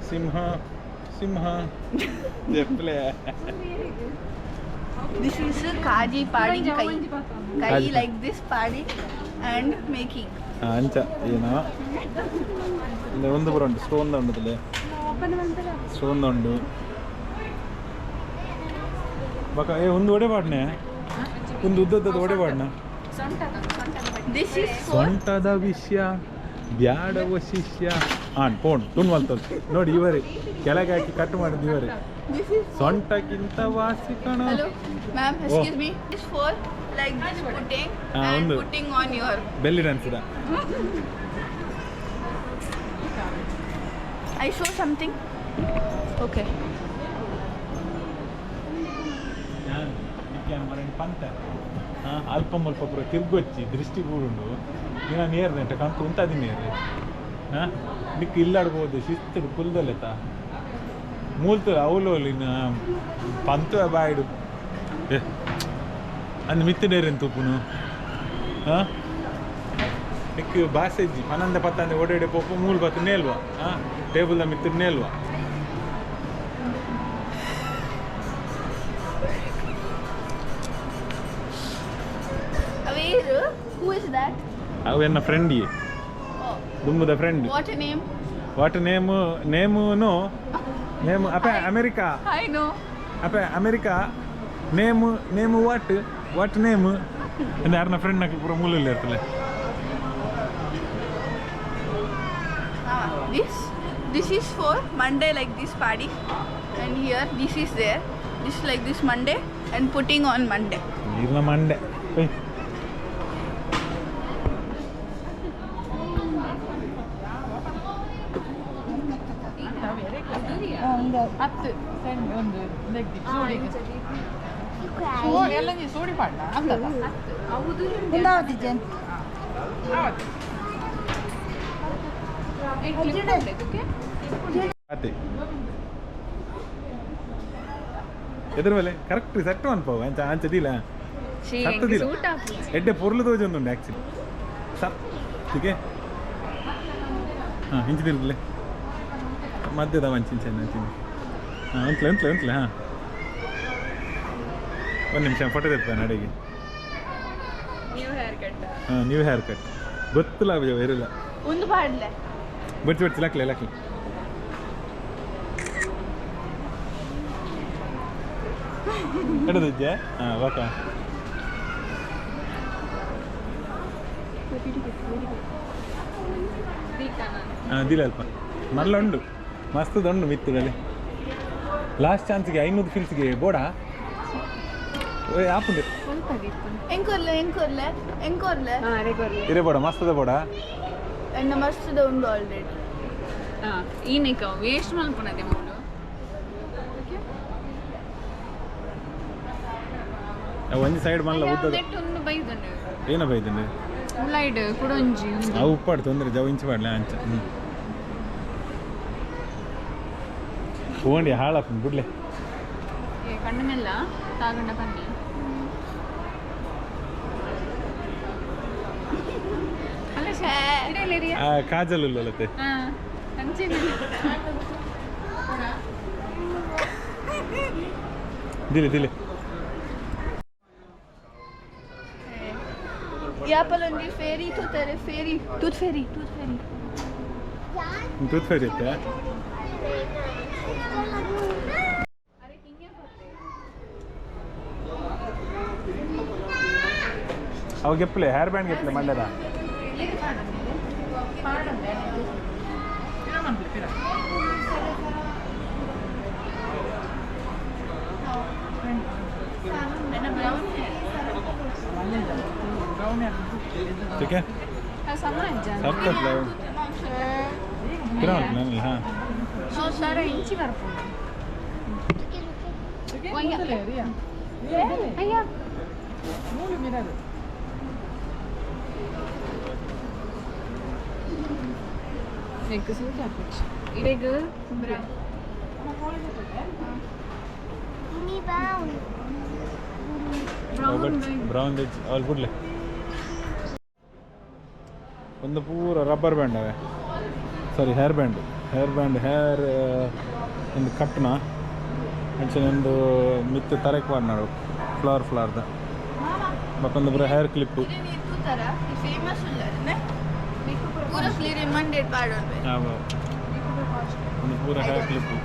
ಸಿಂಹ ಸಿಂಹ ಜೆಪ್ಲೆ. This is kaji pading kai. Kai. Kaji. Like this pading and making. ಅಂಚ ಏನ ಒಂದು ಒಂದು ಪೂರ ಉಂಟು, ಸ್ಟೋನ್ ಉಂಟು, ಸ್ಟೋನ್ ಉಂಡು. ಬಕ ಏ ಒಂದು ಒಡೆ ಪಾಡ್ನೆ, ಒಂದು ಉದ್ದದ ಒಡೆ ಪಾಡ್ನ. This is for ಸೊಂಟದ ವಿಷಯ ಬ್ಯಾಡವ ಶಿಷ್ಯ ಆನ್ ಫೋನ್ ತುಣ್ ನೋಡಿ ಇವರೇ ಕೆಳಗೆ ಹಾಕಿ ಕಟ್ ಮಾಡಿದ್ದು ಇವರೇ. This is ಸೊಂಟಕ್ಕಿಂತ ವಾಸಿ ಕಣ. Hello ma'am, excuse me. This is for like this putting Ah, and ಒಂದು. Putting on your belly dance the. I show something. Okay. ಪಂತ ಅಲ್ಪ ಮಲ್ಪ ಪೂರ ತಿರ್ಗೊಚ್ಚಿ ದೃಷ್ಟಿ ಬೂಡುಂಡು. ನೀನು ನೇರ್ ನೆಟ್ಟ ಕಂತು ಉಂತಾದಿ ನೇರ್. ಹಾಂ, ನಿಕ್ ಇಲ್ಲಾಡ್ಬೋದು ಶಿಸ್ತು ಕುಲ್ದಲೆತ್ತ ಮೂಲ್ತು ಅವಲು ಇನ್ನು ಪಂತು ಬಾಯ್ಡು. ಏ ಅಂದ್ ಮಿತ್ತು ನೇರೇನು ತೂಪುನು. ಹಾಂ, ನಿಕ್ ಬಾಸೆಜ್ಜಿ ಪನಂದ ಪತ್ತಂದೆ ಓಡೇಡೆ ಪೋಪು ಮೂಲು ಬತ್ತು ನೇಲ್ವಾ. ಹಾಂ, ಟೇಬಲ್ದ ಮಿತ್ತು ನೇಲ್ವಾ. Where? Who is that? ಅವು ಎನ್ನ ಫ್ರೆಂಡ್. Oh, ದುಂಬುದ friend. What a name? What name? Name no. Name Ape America. I know. Ape America name name what what name ಅಂದ್ರೆ ಯಾರನ್ನ ಫ್ರೆಂಡ್ ನಕಲು ಪೂರ ಮೂಲೆಯಲ್ಲಿ ಇರ್ತಲೆ. This this is for Monday like this party, and here this is there. This like this Monday and putting on Monday. ನೀರ್ನ ಮಂಡೆ ಒಯ್. ಹತ್ತು ಸಣ್ಣ ಒಂದು ನೆಗ್ದಿ ಸೋಡಿಗೆ ಎಲ್ಲ ನೀ ಸೋಡಿ ಪಾಡ್ಲ ಅಂತದ. ಉಂದಾವತಿ ಜನ್. ಆತೆ ಎದುರು ಮೇಲೆ ಕರೆಕ್ಟ್ ಸೆಟ್ ಅನ್ಪವು ಅಂಚ ಅಂಚದಿಲ್ಲ ಸತ್ತದಿಲ್ಲ. ಸೂಟ್ ಆಪುಜಿ. ಎಡ್ಡೆ ಪೊರ್ಲು ತೋಜೊಂದುಂಡು ಆ್ಯಕ್ಚುಲಿ ಸತ್ತಿಗೆ. ಹಾಂ, ಇಂಚಿ ತಿರುಗಲೆ ಮಧ್ಯದ ಮಂಚಿ ಇಂಚೆ ಅಂಚಿ. ಹಾಂ, ಅಂತ್ಲೆ ಅಂತ್ಲೆ ಅಂತ್ಲೆ. ಹಾಂ, ಒಂದು ನಿಮಿಷ, ಫೋಟೋ ತೆಪ್ಪ ನಡಿಗೆ. ನ್ಯೂ ಹೇರ್ ಕಟ್. ಹಾಂ, ನ್ಯೂ ಹೇರ್ ಕಟ್ ಗೊತ್ತಿಲ್ಲ ಇರಲ್ಲ. ಒಂದು ಪಾಡ್ಲೆ. ಬಿಡ್ಸಿ ಬಿಡ್ಸಿ, ಲಕ್ಲೆ ಲಕ್ಲೆ. ಎಡದಿದ್ದೆ. ಹಾಂ, ಓಕೆ. ಹಾಂ, ದಿಲ್ಲ ಅಲ್ಪ ಮಲ್ಲ ಉಂಡು, ಮಸ್ತ್ ಉಂಡು ಮಿತ್ತುಡಲ್ಲಿ. ಲಾಸ್ಟ್ ಚಾನ್ಸ್ಗೆ 500 ಫಿಲ್ಸ್ಗೆ ಬೋಡ ಆಪುಂಡು. ಸ್ವಲ್ಪ ಎಂಕೊರ್ಲೆ ಎಂಕೊರ್ಲೆ ಎಂಕೊರ್ಲೆ. ಹಾಂ, ಅರೆ ಕೊರ್ಲೆ. ಇರೇ ಬೋಡ, ಮಸ್ತದ ಬೋಡ. ಎನ್ನ ಮಸ್ತದ ಉಂಡು ಆಲ್ರೆಡಿ. ಹಾಂ, ಈನೇಕ ವೇಸ್ಟ್ ಮಲ್ಪುನದೆ ಮೂಲು. ಒಂಜಿ ಸೈಡ್ ಮಲ್ಲ ಉದ್ದದ. ನೆಟ್ ಒಂದು ಬೈದುಂಡು. ಏನ ಬೈದುಂಡು? ಉಲೈಡ್ ಕುಡೊಂಜಿ. ಅವು ಉಪ್ಪಾಡು ತೊಂದರೆ ಜವ ಇಂಚು ಪಾಡ್ಲೆ ಅಂಚ. ಹ್ಞೂ, ಓಂಡಿ ಹಾಳಾಪುಂಡು ಬಿಡ್ಲೆ. ಏ, ಕಣ್ಣು ಮೆಲ್ಲ ತಾಗಂಡ ಬನ್ನಿ ಅಲ್ಲ. ಆ ಕಾಜಲ್ ಉಲ್ಲತ್ತೆ. ಹಾಂ, ಅಂಚೆ. ದಿಲೆ ದಿಲೆ. ಯಾಪಲೊಂಜಿ fairy ತೂತಾರೆ, fairy, tooth fairy, tooth fairy. Tooth fairy ಇತ್ತೆ. ಅವು ಗೆಪ್ಲೆ ಹೇರ್ ಬ್ಯಾಂಡ್ ಗೆಪ್ಲೆ ಮಂಡ್ಯದ. ಪಿರ ಮನ್ಪ್ಲೆ ಪಿರ. ठीक है. ಸಮಾಜ. ಸಖತ್ ಲವ್. ಹಾಂ. ಸರ ಇಂಚಿ ಬರ್ಪುಂಡು. ರಿಯಾ. ಅಯ್ಯ. ಮೂಲು ಮಿರರ್. ನೆಕ್ ಸೂಟ್ ಹಾಕುಚಿ ಇಡೆಗ್. ಬ್ರೌನ್. ಬ್ರೌನ್ ಅವ್ರು ಬಿಡ್ಲೆ. ಒಂದು ಪೂರ ರಬ್ಬರ್ ಬ್ಯಾಂಡ್ ಅವೆ, sorry, hair band, hair band, hair ಒಂದು ಕಟ್ನ ಅಂಚನೆ ಒಂದು ಮಿತ್ತು ತರಕ್ ಪಾಡ್ನಾಡು ಫ್ಲವರ್ ಫ್ಲವರ್ದ ಬಕ್ಕೊಂದು ಪೂರ ಹೇರ್ ಕ್ಲಿಪ್ಪು. ನೀರು ತೂತಾರ ಈ ಫೇಮಸ್ ಉಲ್ಲನೆ ಪೂರ ಕ್ಲಿಯರ್ ಮಂಡೇಡ್ ಪಾಡೊಂಡು. ಒಂದು ಪೂರ ಹೇರ್ ಕ್ಲಿಪ್ಪು.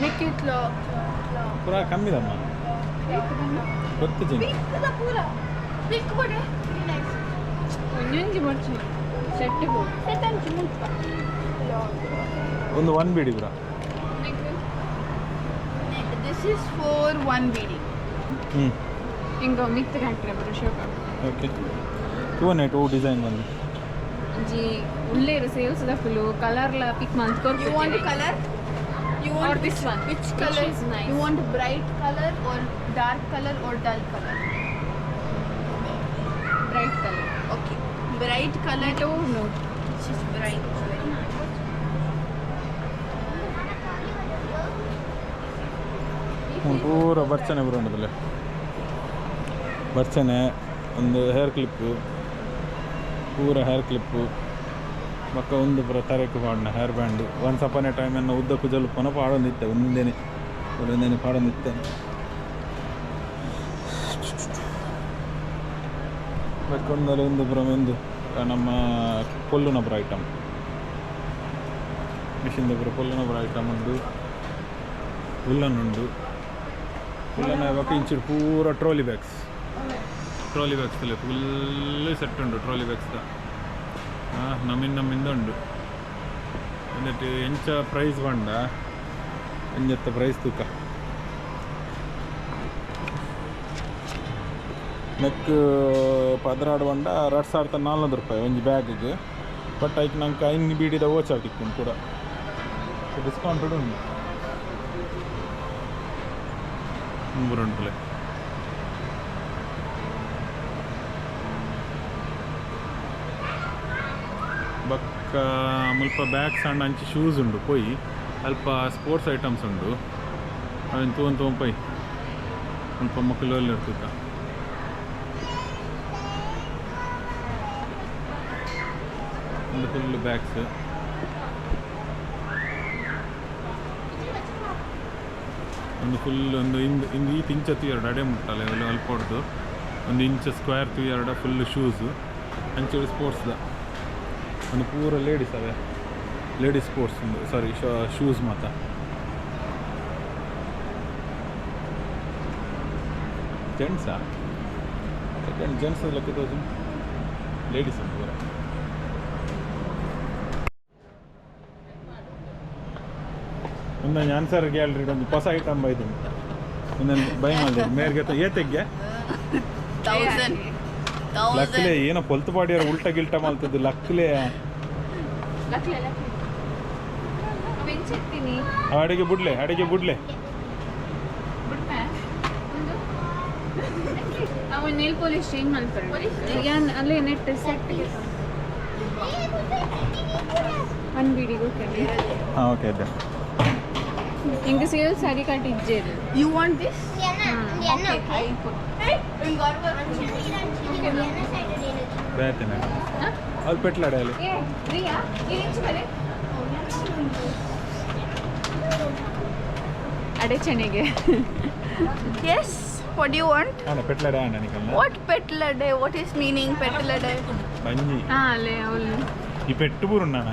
ನೆಕ್ ಇಟ್ಲೋ. ಪೂರ ಕಮ್ಮಿದಮ್ಮ ಗೊತ್ತು ಜನ. ಪಿಕ್ ಪೂರ ಪಿಕ್ ಕೊಡೆ. ನೈಸ್. ಒಂಜೊಂಜಿ ಬೊಡ್ಚಿ ಸೆಟ್. ಸೆಟ್ ಅಂಚಿ ಮುಲ್ಪ. ಒಂದು ಒನ್ ಬಿಡಿ ಪೂರ. Neck. This is for one beedi. ಹ್ಞೂ. ಹಿಂಗ ಮಿತ್ ಹಾಕ್ರೆ ಬರೋ ಶೋಕ. ಓಕೆ, ಟೂ ನೈಟ್ ಓ ಡಿಸೈನ್ ಬಂದು. ಒಂಜಿ ಉಲ್ಲೇರು ಸೇಲ್ಸ್ ದಕುಲು ಕಲರ್ಲ ಪಿಕ್ ಮಂತ್. You want color? You want Or this one. Which Which color is nice? You want bright color or dark color or dull color? Bright colour. Okay. Bright color. Tone. Which is bright. Very nice. ಪೂರ ಬರ್ಚನೆ ಬರೋಣದಲ್ಲ ಬರ್ಚನೆ, ಒಂದು hair clip, ಪೂರ hair clip, ಬೊಕ್ಕ ಒಂದು ಪೂರ ತರೆಕ್ ಪಾಡ್ನ hair band. Once upon a time ಎನ್ನ ಉದ್ದ ಕುಜಲು ಪುನಃ ಪಾಡೊಂದಿತ್ತೆ, ಒಂದೇನೆ ಒಂದೇನೆ ಪಾಡೊಂದಿತ್ತೆ. ಬೊಕ್ಕ ಒಂದಲ್ಲಿ ಒಂದು ಪೂರ ಒಂದು ನಮ್ಮ ಪೊಲ್ಲುನ ಪೂರ ಐಟಮ್, ಮಿಷಿನ್ದ ಪೂರ ಪೊಲ್ಲುನ ಪೂರ ಐಟಮ್ ಉಂಡು. ಉಲ್ಲನ್ ಉಂಡು ಉಲ್ಲನ್ ಬೊಕ್ಕ ಇಂಚಿಡ್ ಪೂರ ಟ್ರೋಲಿ ಬ್ಯಾಗ್ಸ್ ಫುಲ್ ಸೆಟ್ ಉಂಡು ಟ್ರೋಲಿ ಬ್ಯಾಗ್ಸ್ ದ ನಮ್ಮಿಂದ ಉಂಡು ಒಂದೆಟ್ ಎಂಚ ಪ್ರೈಸ್ ಬಂಡ ಎಂಜತ್ತ ಪ್ರೈಸ್ ತೂಕ ನೆಕ್ 12 ಬಂಡ 2400 ರೂಪಾಯಿ ಒಂಜಿ ಬ್ಯಾಗಿಗೆ ಬಟ್ ಐಕ್ ನಂಗೆ ಐನ್ ಬೀಡಿದ ಓಚಾವ್ ತಿಕ್ಕುಂಡು ಕೂಡ ಡಿಸ್ಕೌಂಟ್ ಉಂಡು ಮೂರುಂಟುಲೆ ಬೊಕ್ಕ ಮುಲ್ಪ ಬ್ಯಾಗ್ಸ್ ಅಂಡ್ ಅಂಚಿ ಶೂಸ್ ಉಂಡು ಪೋಯಿ ಅಲ್ಪ ಸ್ಪೋರ್ಟ್ಸ್ ಐಟಮ್ಸ್ ಉಂಡು ಅವೆನ್ ತೂವೊಂದು ತೂವೊಂದು ಪೋಯಿ ಮುಲ್ಪ ಮೊಕುಲು ಇರ್ತುಕ ಒಂದು ಫುಲ್ ಬ್ಯಾಗ್ಸ್ ಒಂದು ಫುಲ್ ಒಂದು ಇಂದು ಇಂದು ಈತ್ ಇಂಚ ತುಯ್ಯರಡು ಅಡೆ ಮುಟ್ಟಲೆ ಅಲ್ಪ ಹೊಡ್ದು ಒಂದು ಇಂಚ ಸ್ಕ್ವೇರ್ ತುಯ್ಯರಡ ಫುಲ್ ಶೂಸು ಅಂಚೆ ಸ್ಪೋರ್ಟ್ಸ್ದ ಒಂದು ಪೂರ ಲೇಡೀಸ್ ಅವೇ ಲೇಡೀಸ್ ಸ್ಪೋರ್ಟ್ಸ್ ಉಂಡು ಸಾರಿ ಶೂಸ್ ಮಾತ ಜೆಂಟ್ಸಾ ಜೆಂಟ್ಸ್ ಲೆಕ್ಕ ತೋಜು ಲೇಡೀಸ್ ಉಂಟು ಪೂರ ಒಂದೊಂದು ಆನ್ಸರ್ ಗ್ಯಾಲರಿ ಒಂದು ಹೊಸ ಐಟಮ್ ಬೈದು ಒಂದೊಂದು ಬೈ ಮಾಡಿದೆ ಮೇರ್ಗೆ ಏತೆಗ್ಗೆ 1000 ಲಕ್ಲೆ ಏನೋ ಪೊಲ್ತು ಪಾಡಿಯಾರ ಉಲ್ಟ ಗಿಲ್ಟ ಮಾಡ್ತಿದ್ದು ಲಕ್ಲೆ ಲಕ್ಲೆ ಲಕ್ಲೆ ಅವೆಂಚೆತ್ತೀನಿ ಅಡಿಗೆ ಬುಡ್ಲೆ ಅಡಿಗೆ ಬುಡ್ಲೆ ಬುಡ್ಪೆ ಒಂದು ಅವ ನೇಲ್ ಪಾಲಿಶ್ ಚೇಂಜ್ ಮಾಡ್ತಾರೆ ಯಾನ್ ಅಲ್ಲೇ ನೆಟ್ ಸೆಟ್ ಒನ್ ಬೀಡಿಗೆ ಓಕೆ ಹಾಂ ಓಕೆ ಅದೇ ಹಿಂಗೆ ಸೇಲ್ ಸಾರಿ ಕಟ್ ಇಜ್ಜೇರು You want this? Okay, I put. Hey, in God ಬೇತೇನೆ ಅಲ್ಲಿ ಪೆಟ್ಲಾಡೆ ಅಲ್ಲಿ ಏ ರಿಯಾ ಈ ಇಂಚು ಬರೆ ಅಡೆ ಚೆನ್ನಿಗೆ Yes. What do you want? ಅಣ್ಣ ಪೆಟ್ಲಾಡೆ ಅಣ್ಣ ನಿಕಲ್ನ What petlade? What is meaning petlade? ಬಂಜಿ ಹಾಂ ಅಲ್ಲೇ ಅವಳು ಈ ಪೆಟ್ಟು ಪೂರುಂಡಣ್ಣ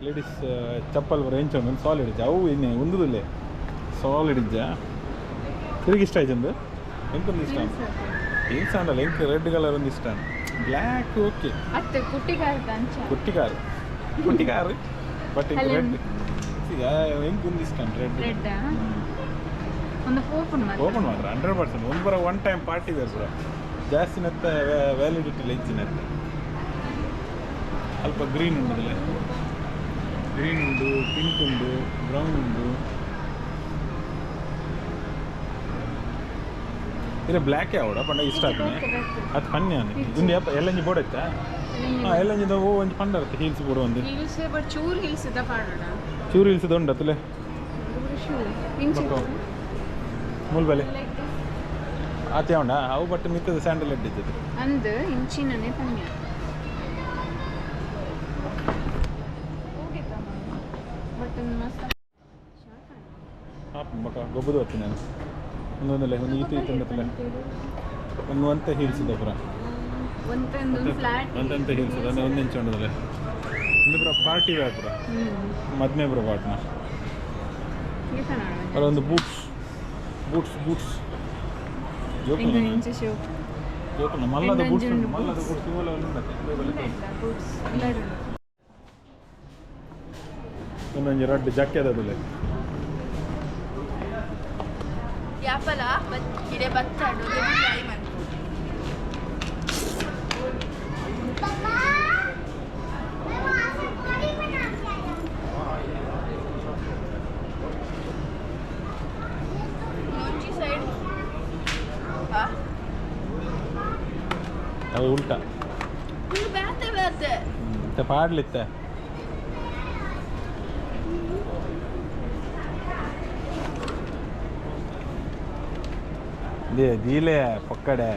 ಲೇಡೀಸ್ ಚಪ್ಪಲ್ ಬರ ಎಂಚ ಉಂಡು ಸಾಲಿಡ್ ಇಜ್ಜ ಅವು ಇನ್ನೆ ಉಂದುದಿಲ್ಲೆ ಸಾಲಿಡ್ ಇಜ್ಜ ತಿರುಗಿ ಇಷ್ಟ ಆಯ್ತು ಎಂಕೊಂದು ಇಷ್ಟ ಏನು ಸಾಂಡಲ್ಲ ಎಂಕ್ ರೆಡ್ ಕಲರ್ ಒಂದು ಇಷ್ಟ ಬ್ಲ್ಯಾಕ್ ಓಕೆ ಅತ್ತೆ ಕುಟ್ಟಿಗಾರ್ದ ಅಂಚ ಕುಟ್ಟಿ ಕಾರ್ ಕುಟ್ಟಿ ಕಾರ್ ಬಟ್ ಇಂಕ್ ರೆಡ್ ಎಂಕ್ ಒಂದು ಇಷ್ಟ ರೆಡ್ ರೆಡ್ ಒಂದು ಓಪನ್ ಮಾಡಿ ಓಪನ್ ಮಾತ್ರ 100% ಒಂದು ಬರ ಒನ್ ಟೈಮ್ ಪಾರ್ಟಿ ವೇರ್ ಬರ ಜಾಸ್ತಿ ನತ್ತ ವ್ಯಾಲಿಡಿಟಿ ಇಲ್ಲ ಇಚ್ಚಿನತ್ತೆ ಅಲ್ಪ ಗ್ರೀನ್ ಉಂಡದಲ್ಲ ಗ್ರೀನ್ ಉಂಡು ಪಿಂಕ್ ಉಂಡು ಬ್ರೌನ್ ಉಂಡು ಇಲ್ಲ ಬ್ಲ್ಯಾಕ್ ಯಾವಡ ಪಂಡ ಇಷ್ಟ ಆಗ್ತದೆ ಅದು ಫನ್ನಿ ಅನ್ನ ಇಂದು ಯಪ್ಪ ಎಲ್ಲಂಜಿ ಬೋರ್ಡ್ ಆಯ್ತಾ ಹಾಂ ಎಲ್ಲಂಜಿದ ಹೂ ಒಂಜಿ ಪಂಡ ಇರುತ್ತೆ ಹೀಲ್ಸ್ ಬೋರ್ಡ್ ಒಂದು ಹೀಲ್ಸ್ ಬಟ್ ಚೂರು ಹೀಲ್ಸ್ ಇದ್ದ ಪಾಡೋಣ ಚೂರು ಹೀಲ್ಸ್ ಉಂಟು ಅತ್ತಲೆ ಮುಲ್ಬಲೆ ಆತೆ ಉಂಡ ಅವು ಬಟ್ ಮಿತ್ತದ ಸ್ಯಾಂಡಲ್ ಇಟ್ಟಿದ್ದು ಅಂದ್ ಇಂಚಿನನೆ ಪನ್ಯ ಬಟ್ ಮಸ್ತ್ ಹಾಂ ಬಕ ಗೊಬ್ಬದು ಬರ್ತೀನಿ ನಾನು ಒಂದೊಂದಲ್ಲ ಒಂದು ಈತ ಈತ ಉಂಡತ್ತಲ್ಲ ಒಂದು ಒಂತೆ ಹೀಲ್ಸ್ ಇದೆ ಪುರ ಒಂದೊಂದು ಫ್ಲಾಟ್ ಒಂದಂತೆ ಹೀಲ್ಸ್ ಇದೆ ಒಂದು ಇಂಚು ಉಂಡದಲ್ಲ ಒಂದು ಪುರ ಪಾರ್ಟಿ ವೇರ್ ಪುರ ಮದ್ಮೆ ಪುರ ಪಾಟ್ನ ಒಂದು ಬೂಟ್ಸ್ ಬೂಟ್ಸ್ ಬೂಟ್ಸ್ ಜೋಪುನ ಇಂಚು ಶೋ ಜೋಪುನ ಮಲ್ಲದ ಬೂಟ್ಸ್ ಉಂಟು ಮಲ್ಲದ ಬೂಟ್ಸ್ ಇವೆಲ್ಲ ಉಂಡತ್ತೆ ಬೂಟ್ಸ್ ಒಂದೊಂದು ರಡ್ಡು ಜಕ್ಕೆ ಅದಲ್ಲ ಯಾಪಲ ಬತ್ ಇಡೆ ಬತ್ತಾಡು ಟ್ರೈ ಮಾಡಿ ಒಂಜಿ ಸೈಡ್ ಹಾ ಅದು ಉಲ್ಟಾ ಇದು ಬ್ಯಾತೆ ಬ್ಯಾತೆ ಮತ್ತೆ ಪಾಡ್ಲಿತ್ತೆ they ದೀಲೆ ಪಕ್ಕಡೆ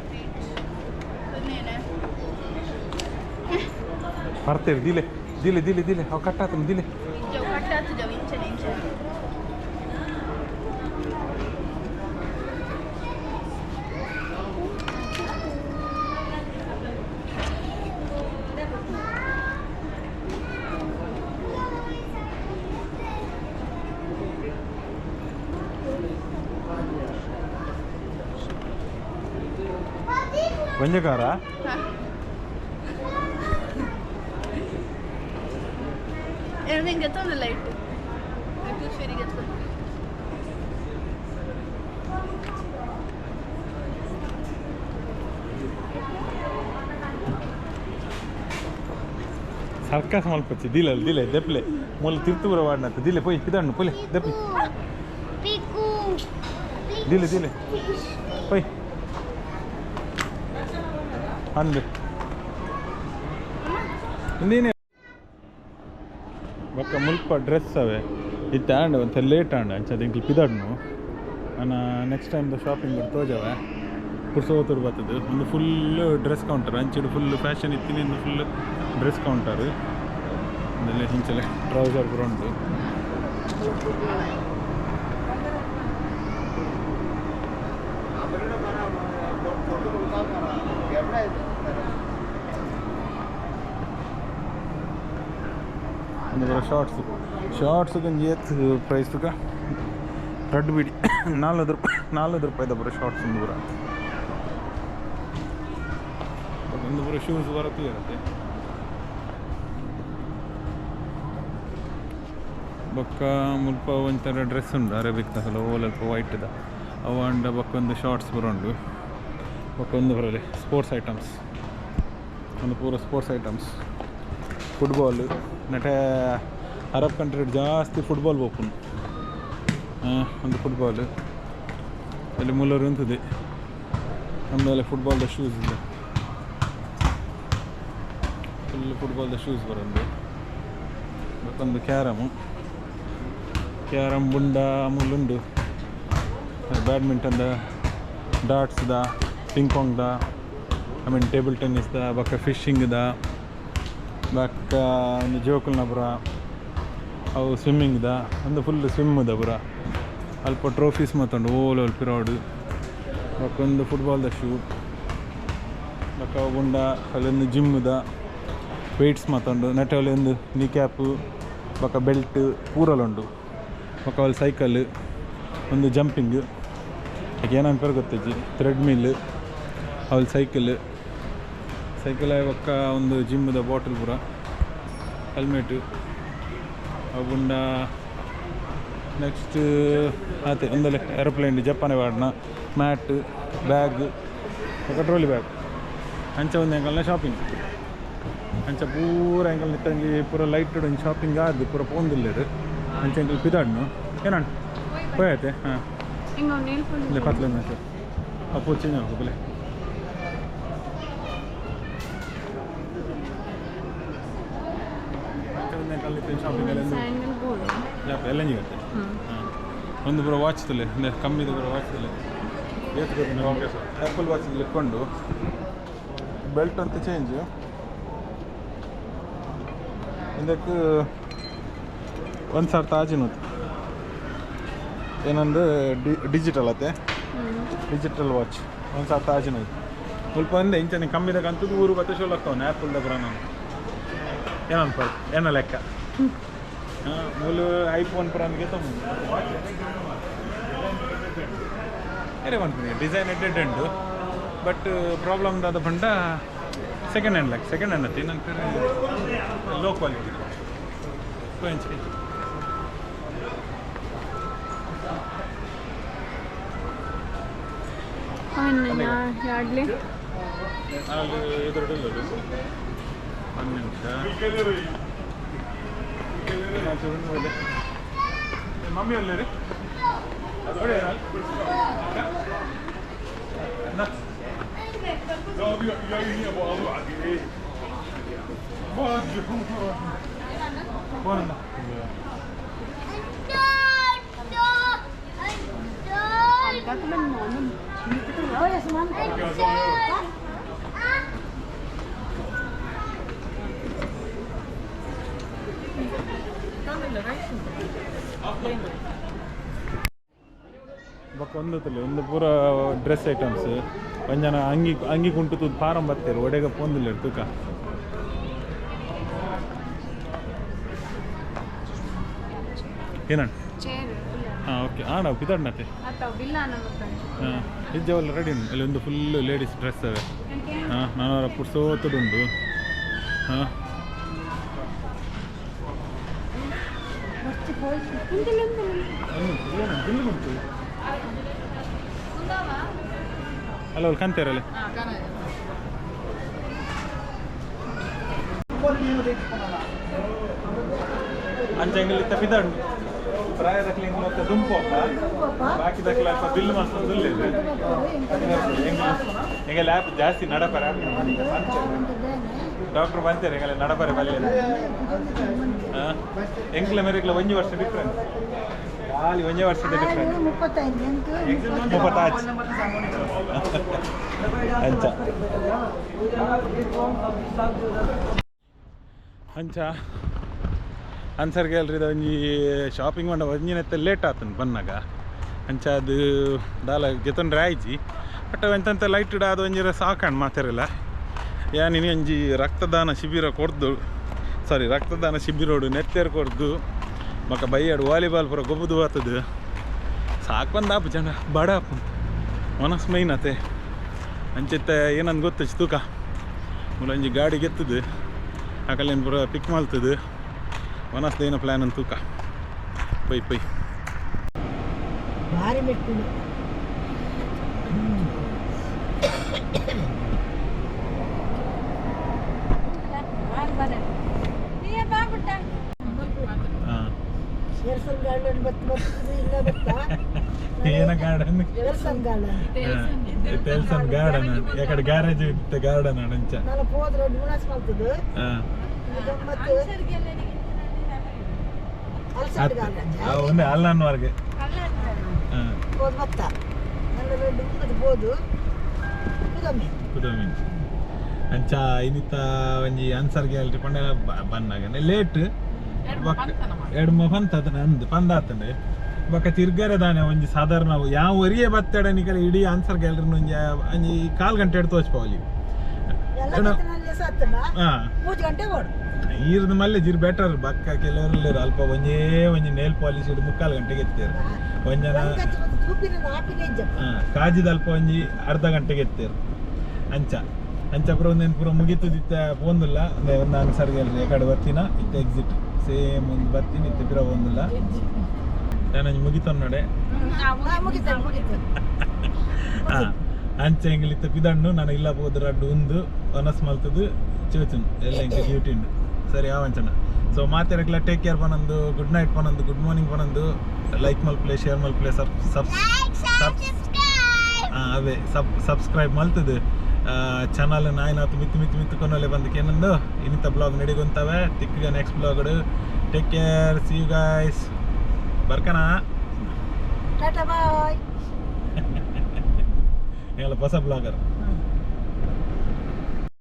ಬರ್ತೀರಿ ದೀಲೆ ದೀಲೆ ದೀಲೆ ದೀಲೆ ಅವು ಕಟ್ಟಾತ ದೀಲೆ ಕಟ್ಟಾತು ಜವ್ ಇಂಚನೆ ಇಂಚನೆ ಒಂಜಕಾರ. Everything gets on the light. The tooth fairy gets on. Circus ಮಲ್ಪಚ್ಚಿ ದಿಲ ದಿಲೆ ದೆಪ್ಲೆ ಮೂಲ ತಿರ್ತುಪುರ ವಾಡ್ನತ್ತ ದಿಲೆ ಪೋಯ್ ಪಿದಣ್ಣು ಪೊಲೆ ದೆಪ್ಲೆ ದಿಲೆ ದಿಲೆ ಪೋಯ್ ಅಂದು ಇಂದೇನೆ ಬೊಕ್ಕ ಮುಲ್ಪ ಡ್ರೆಸ್ ಅವೆ ಇತ್ತೆ ಆಂಡ್ ಒಂತೆ ಲೇಟ್ ಆಂಡ್ ಅಂಚ ಎಂಕ್ಲು ಪಿದಡ್ನು ಅನ್ನ ನೆಕ್ಸ್ಟ್ ಟೈಮ್ the shopping ತೋಜವೆ ಪುರ್ಸೋತುರು ಬರ್ತದೆ. ಒಂದು ಫುಲ್ ಡ್ರೆಸ್ ಕೌಂಟರ್ ಅಂಚಿಡು ಫುಲ್ ಫ್ಯಾಷನ್ ಇತ್ತಿನ ಒಂದು ಫುಲ್ ಡ್ರೆಸ್ ಕೌಂಟರ್. ಆಮೇಲೆ ಇಂಚಲೆ ಟ್ರೌಸರ್ ಪೂರ ಉಂಟು. ಒಂದು ಪೂರ ಶಾರ್ಟ್ಸ್ ಶಾರ್ಟ್ಸ್ ಒಂಜಿ ಏತ್ ಪ್ರೈಸ್ ತುಕ ರಡ್ಡ್ ಬಿಡಿ 4 ರೂಪಾಯಿ, 4 ರೂಪಾಯಿದ ಪೂರ ಶಾರ್ಟ್ಸ್. ಒಂದು ಪೂರ ಒಂದು ಪೂರ ಶೂಸ್ ಬರತ್ತು ಇರುತ್ತೆ. ಬೊಕ್ಕ ಮುಲ್ಪ ಒಂಥರ ಡ್ರೆಸ್ ಉಂಡು ಅರೇಬಿಕ್ ತಸಲ ಓಲಲ್ಪ ವೈಟ್ದ ಅವು ಅಂಡ. ಬೊಕ್ಕ ಒಂದು ಶಾರ್ಟ್ಸ್ ಪೂರ ಉಂಡು. ಬೊಕ್ಕ ಒಂದು ಬರಲಿ ಸ್ಪೋರ್ಟ್ಸ್ ಐಟಮ್ಸ್, ಒಂದು ಪೂರ ಸ್ಪೋರ್ಟ್ಸ್ ಐಟಮ್ಸ್. ಫುಟ್ಬಾಲ್ ನಟೆ ಅರಬ್ ಕಂಟ್ರಿ ಜಾಸ್ತಿ ಫುಟ್ಬಾಲ್ ಪೋಪುನು. ಒಂದು ಫುಟ್ಬಾಲ್ ಅಲ್ಲಿ ಮುಲ್ಲರು ಉಂತದೆ. ಆಮೇಲೆ ಫುಟ್ಬಾಲ್ದ ಶೂಸ್ ಇದೆ, ಫುಲ್ ಫುಟ್ಬಾಲ್ದ ಶೂಸ್ ಬರೊಂದು. ಮತ್ತೊಂದು ಕ್ಯಾರಮು, ಕ್ಯಾರಮ್ ಬುಂಡ ಮುಲ್ಲುಂಡು. ಬ್ಯಾಡ್ಮಿಂಟನ್ದ, ಡಾಟ್ಸ್ದ, ಪಿಂಗ್ ಪಾಂಗ್ದ, I mean table ಟೆನ್ನಿಸ್ದ, ಬೊಕ್ಕ ಫಿಶಿಂಗ್ದ, ಬೊಕ್ಕ ಒಂದು ಜೋಕುಲ್ನ ಪೂರ ಅವು ಸ್ವಿಮ್ಮಿಂಗ್ದ, ಒಂದು ಫುಲ್ ಸ್ವಿಮ್ದ ಪೂರ. ಅಲ್ಪ ಟ್ರೋಫೀಸ್ ಮತ್ತುಂಡು ಓಲ್ ಅಲ್ಪ ಪಿರೋಡು. ಬೊಕ್ಕ ಒಂದು ಫುಟ್ಬಾಲ್ದ ಶೂ. ಬೊಕ್ಕ ಗುಂಡ ಅಲ್ಲೊಂದು ಜಿಮ್ದ ವೆಯ್ಟ್ಸ್ ಮತ್ತುಂಡು. ನೆಟ್ಟಲ್ಲಿ ಒಂದು ನೀ ಕ್ಯಾಪು ಬೊಕ್ಕ ಬೆಲ್ಟ್ ಪೂರಲ ಉಂಡು. ಬೊಕ್ಕ ಅಲ್ಲಿ ಸೈಕಲ್, ಒಂದು ಜಂಪಿಂಗ್ ಏನಂತ ಗೊತ್ತಿಜ್ಜಿ, ಥ್ರೆಡ್ಮಿಲ್, ಅವಲ್ ಸೈಕಲ್ ಸೈಕಲ್, ಬೊಕ್ಕ ಒಂದು ಜಿಮ್ದ ಬಾಟಲ್ ಪೂರ, ಹೆಲ್ಮೆಟ್ ಅವುಂಡ. ನೆಕ್ಸ್ಟ್ ಆತೆ ಒಂದಲೆ ಏರೋಪ್ಲೇನ್ ಜಪಾನೆ ವಾಡ್ನ ಮ್ಯಾಟ್, ಬ್ಯಾಗ್, ಬೊಕ್ಕ ಟ್ರೋಲಿ ಬ್ಯಾಗ್. ಅಂಚ ಒಂದು ಎಂಕಲ್ನ ಶಾಪಿಂಗ್ ಅಂಚ ಪೂರ ಎಂಕಲ್ ನಿತ್ತಂಗಿ ಪೂರ ಲೈಟ್ ಒಂಜಿ ಶಾಪಿಂಗ್ ಆದ್ ಪೂರ ಪೋಂದಿಲ್ಲೆರ್. ಅಂಚ ಎಂಕಲ್ ಪಿದಾಡ್ನು ಏನಂಟ್ ಪೋಯತೆ ಹಾಂ. ಹಿಂಗೆ ನೇಲ್ ಇಲ್ಲ ಪತ್ಲೆ ಸರ್ ಅಪ್ಪು ಚೇಂಜ್ ಆಗ್ಬೇಕು. ಶಾಪಿಂಗ್ ಅಲ್ಲಿ ಸ್ಯಾಂಡಲ್ ಬೋರ್ಡ್. ಎಲ್ಲ ಇರುತ್ತೆ. ಒಂದು ಪೂರ ವಾಚ್ ತುಲೆ ಅಂದ್ರೆ ಕಮ್ಮಿದ ಪೂರ ವಾಚ್ ತುಲೆ. ಓಕೆ ಸರ್, ಆ್ಯಪಲ್ ವಾಚ್ ಲೆಕ್ಕೊಂಡು ಬೆಲ್ಟ್ ಅಂತ ಚೇಂಜ್. ಇದಕ್ಕೆ 1000 ತಾಜಿನೂತು ಏನಂದ್ರೆ ಡಿಜಿಟಲ್ ಅತ್ತೆ, ಡಿಜಿಟಲ್ ವಾಚ್ 1000 ತಾಜಿನೂತು. ಮುಲ್ಪ ಒಂದೇ ಇಂಚನೆ ಕಮ್ಮಿದ ಕಂತದ್ದು ಊರು ಬತ್ತೆ ಶೋಲ್ ಆಗ್ತಾವನೆ ಆ್ಯಪಲ್ದ ಪುರ. ನಾನು ಏನನ್ಪ ಏನ ಲೆಕ್ಕ ಹಾಂ ಮೂಲು ಐಫೋನ್ ಪುರ ವಾಚ್ ಏನೇ ಪನ್ಪಿನಿ ಡಿಸೈನ್ ಎಡ್ಡೆಡ್ ಉಂಡು. ಬಟ್ ಪ್ರಾಬ್ಲಮ್ ದಾದ ಪಂಡ ಸೆಕೆಂಡ್ ಹ್ಯಾಂಡ್ ಲೆಕ್ಕ, ಸೆಕೆಂಡ್ ಹ್ಯಾಂಡ್ ಅತ್ತಿ ನನ್ನ ಲೋ ಕ್ವಾಲಿಟಿ ಕೊಂಚ. ಅವನ್ನ ಯಾಡ್ಲಿ. ಅಲ್ಲಿ ಎದುರು ಒಂದು ನಿಮಿಷ. ಮಮ್ಮಿ ಅಲ್ಲ ರೀ. ಬೊಕ್ಕ ಒಂದು ತಲೆ ಒಂದು ಪೂರ ಡ್ರೆಸ್ ಐಟಮ್ಸ್. ಒಂಜನ ಅಂಗಿ ಅಂಗಿ ಕುಂಟು ತೂದು ಫಾರಂ ಬತ್ತೇರು ಒಡೆಗ ಪೋಂದಿಲ್ಲ ತೂಕ. ಏನಣ್ಣ? ಚೇರ್. ಹಾಂ ಓಕೆ ಆಣ ಪಿದಾಡ್ನತೆ. ಅತ್ತ ಬಿಲ್ಲ. ಹಾಂ, ಇಜ್ಜವಲ್ಲ ರೆಡಿ ಉಂಟು. ಅಲ್ಲಿ ಒಂದು ಫುಲ್ ಲೇಡೀಸ್ ಡ್ರೆಸ್ ಅವೆ. ಹಾಂ, ನಾನು ಪುರ್ಸೋತುಡುಂಡು. ಹಾಂ, ಅಲ್ಲ ಅವ್ರು ಕಂತೇರಲ್ಲ. ಅಂಚ ಎಂಗಲ್ ಪಿದಾಡು ಪ್ರಾಯ ದಕ್ಲೆ ಇಂಗ್ಲ ಮತ್ತೆ ದುಂಪು ಅಪ್ಪ ಬಾಕಿ ದಕ್ಲೆ ಅಲ್ಪ ಬಿಲ್ ಮಸ್ತ್ ದುಲ್ಲೇದು. ಎಂಗಲ್ ಆ್ಯಪ್ ಜಾಸ್ತಿ ನಡಪರೆ. ಡಾಕ್ಟರ್ ಬಂತೇನೆ ಎಂಗಲ್ ನಡಪರೆ ಬಲ್ಲೆ. ಎಂಕ್ಲ ಮೇರೆಗ್ಲ ಒಂಜಿ ವರ್ಷ ಡಿಫ್ರೆನ್ಸ್, ಖಾಲಿ ಒಂಜೇ ವರ್ಷದ ಡಿಫ್ರೆನ್ಸ್. 35 ಎಂಟು. 36 ಅಂಚ ಅಂಚ ಅನ್ಸರ್ಗೆ ಅಲ್ರಿ. ಇದು ಒಂಜಿ ಶಾಪಿಂಗ್ ಮಂಡ ಒಂಜಿನತ್ತೆ ಲೇಟ್ ಆತನ್ ಬನ್ನಾಗ. ಅಂಚ ಅದು ದಾಲ ಗೆತೊಂಡ್ರೆ ಆಯ್ಜಿ. ಬಟ್ ಎಂತೆಂತ ಲೈಟ್ ಅದು ಒಂಜಿರ ಸಾಕಂಡ್ ಮಾತಾರಲ್ಲ. ಯಾನಿನಿ ಒಂಜಿ ರಕ್ತದಾನ ಶಿಬಿರ ಕೊರ್ದು, ಸಾರಿ, ರಕ್ತದಾನ ಶಿಬಿರೋಡು ನೆತ್ತೆರ್ ಕೊರ್ದು ಬೊಕ ಬೈಯಾಡು ವಾಲಿಬಾಲ್ ಪೂರ ಗೊಬ್ಬುದು ಬರ್ತದೆ. ಸಾಕು ಬಂದಾಪು ಜನ ಬಡ ಮನಸ್ ಮೈನ್ ಅತೆ. ಅಂಚಿತ್ತ ಏನಂದು ಗೊತ್ತು ತೂಕ ಮೂಲೊಂಜಿ ಗಾಡಿ ಗೆತ್ತದು ಆಕಲೇನು ಪೂರ ಪಿಕ್ ಮಲ್ತದು. ಮನಸ್ದ ಏನೋ ಪ್ಲ್ಯಾನ್ ಅಂತ ತೂಕ ಪೊಯ್ ಪೊಯ್. ಭಾರಿ ಮೆಟ್ಟಿಲು. ಹಾಂ. ಎಲ್ಸನ್ ಗಾರ್ಡನ್ ಬತ್ತು ಬರ್ತದೆ ಇಲ್ಲ ಗೊತ್ತಾ? ಏನ ಗಾರ್ಡನ್? ಎಲ್ಸನ್ ಗಾರ್ಡನ್. ತೆಲ್ಸನ್ ಗಾರ್ಡನ್ ಯಾಕಡೆ ಗ್ಯಾರೇಜ್ ಇತ್ತು ಗಾರ್ಡನ್ ಅಂಚ. ನಾನು ಹೋದ್ರೆ ಮುಣಸ್ ಮಾಡ್ತದೆ. ಹಾಂ. ಗಮ್ಮತ್ತು ಅಲ್ಸನ್ ಗಾರ್ಡನ್. ಒಂದೇ ಅಲ್ಲನ್ವರೆಗೆ. ಹಾಂ. ಹೋದ್ ಬತ್ತ ನನ್ನ ರೆಡ್ಡು ಮುಂದೆ ಬೋದು ಕುದಮ್ಮೆ. ಕುದಮಿ. ಅಂಚ ಇನ್ನಿತ್ತ ಒಂಜಿ ಆನ್ಸರ್ ಗ್ಯಾಲರಿ ಪಂಡ ಬನ್ನಾಗ ಲೇಟ್ ಎಡ್ಮ ಪಂತ ಅಂದ್ ಪಂದ ಆತಂಡೆ. ಬೊಕ ತಿರ್ಗರೆ ದಾನೆ ಒಂಜಿ ಸಾಧಾರಣ ಯಾವ ಒರಿಯೇ ಬತ್ತಡ ನಿಕಲೆ ಇಡೀ ಆನ್ಸರ್ ಗ್ಯಾಲರಿ ಒಂಜಿ ಒಂಜಿ ಕಾಲ್ ಗಂಟೆ ಎಡ್ತು ತೋಚ್ಪವಲಿ. ಎಲ್ಲ ಎಣ. ಬತ್ತನಲ್ಲಿ ಸತ್ತನ. ಹಾ. 3 ಗಂಟೆ ಓಡು. ಈರ್ದ ಮಲ್ಲೆ ಜಿರ್ ಬೆಟರ್. ಬಕ್ಕ ಕೆಲವರು ಅಲ್ಪ ಒಂಜೇ ಒಂಜಿ ನೇಲ್ ಪಾಲಿಶ್ ಇಡು ಮುಕ್ಕಾಲು ಗಂಟೆಗೆ ಎತ್ತೇರು ಒಂಜನ. ತೂಪಿನ ಆಪಿನ ಇಜ್ಜಪ್ಪ. ಹಾ, ಕಾಜಿದ ಅಲ್ಪ ಒಂಜಿ ಅರ್ಧ ಗಂಟೆಗೆ ಎತ್ತೇರು. ಅಂಚ ಅಂಚ ಪೂರ ಒಂದೇನು ಪೂರ ಮುಗೀತದಿತ್ತ ಪೋಂದಿಲ್ಲ. ಒಂದೇ ಒಂದು ಆನ್ಸರ್ ಗ್ಯಾಲರಿ ಕಡೆ ಬರ್ತೀನ ಇತ್ತೆ ಎಕ್ಸಿಟ್ ಸೇಮ್ ಒಂದು ಬರ್ತೀನಿ ಇತ್ತೆ ಪಿರ ಒಂದಿಲ್ಲ. ನಾನೊಂಜಿ ಮುಗಿತನ್ ನೋಡೆ. ಹಾ, ಮುಗೀತು ಮುಗೀತು. ಹಾ, ಅಂಚೆ ಎಂಗ್ಲಿತ್ತ ಪಿದಣ್ಣು ನಾನು ಇಲ್ಲ ಹೋದ ರಡ್ಡು ಉಂದು ವನಸ್ ಮಲ್ತದು ಚೋಚುನ್ ಎಲ್ಲ ಎಂಕ ಡ್ಯೂಟಿ ಉಂಡು. ಸರಿ ಆವಂಚನ. ಸೊ ಮಾತೆರಗ್ಲ ಟೇಕ್ ಕೇರ್ ಪನೊಂದು, ಗುಡ್ ನೈಟ್ ಪನೊಂದು, ಗುಡ್ ಮಾರ್ನಿಂಗ್ ಪನೊಂದು, ಲೈಕ್ ಮಲ್ಪ್ಲೆ, ಶೇರ್ ಮಲ್ಪ್ಲೆ, ಸಬ್ ಸಬ್ ಸಬ್ ಅವೇ ಸಬ್ಸ್ಕ್ರೈಬ್ ಮಲ್ತದು ಚಾನಲ್ ನಾಯಿನಾತು ಮಿತ್ತು ಮಿತ್ತು ಮಿತ್ತು ಕೊನೊಲೆ ಬಂದಕ್ಕೆ ಏನಂದು ಇನ್ನಿತ ಬ್ಲಾಗ್ ನಡಿಗೊಂತವೆ ತಿಕ್ಕಗ next blog. Take care, see you guys. ಬರ್ಕನಾ. Tata bye. ಎಲ್ಲ ಹೊಸ ಬ್ಲಾಗರ್.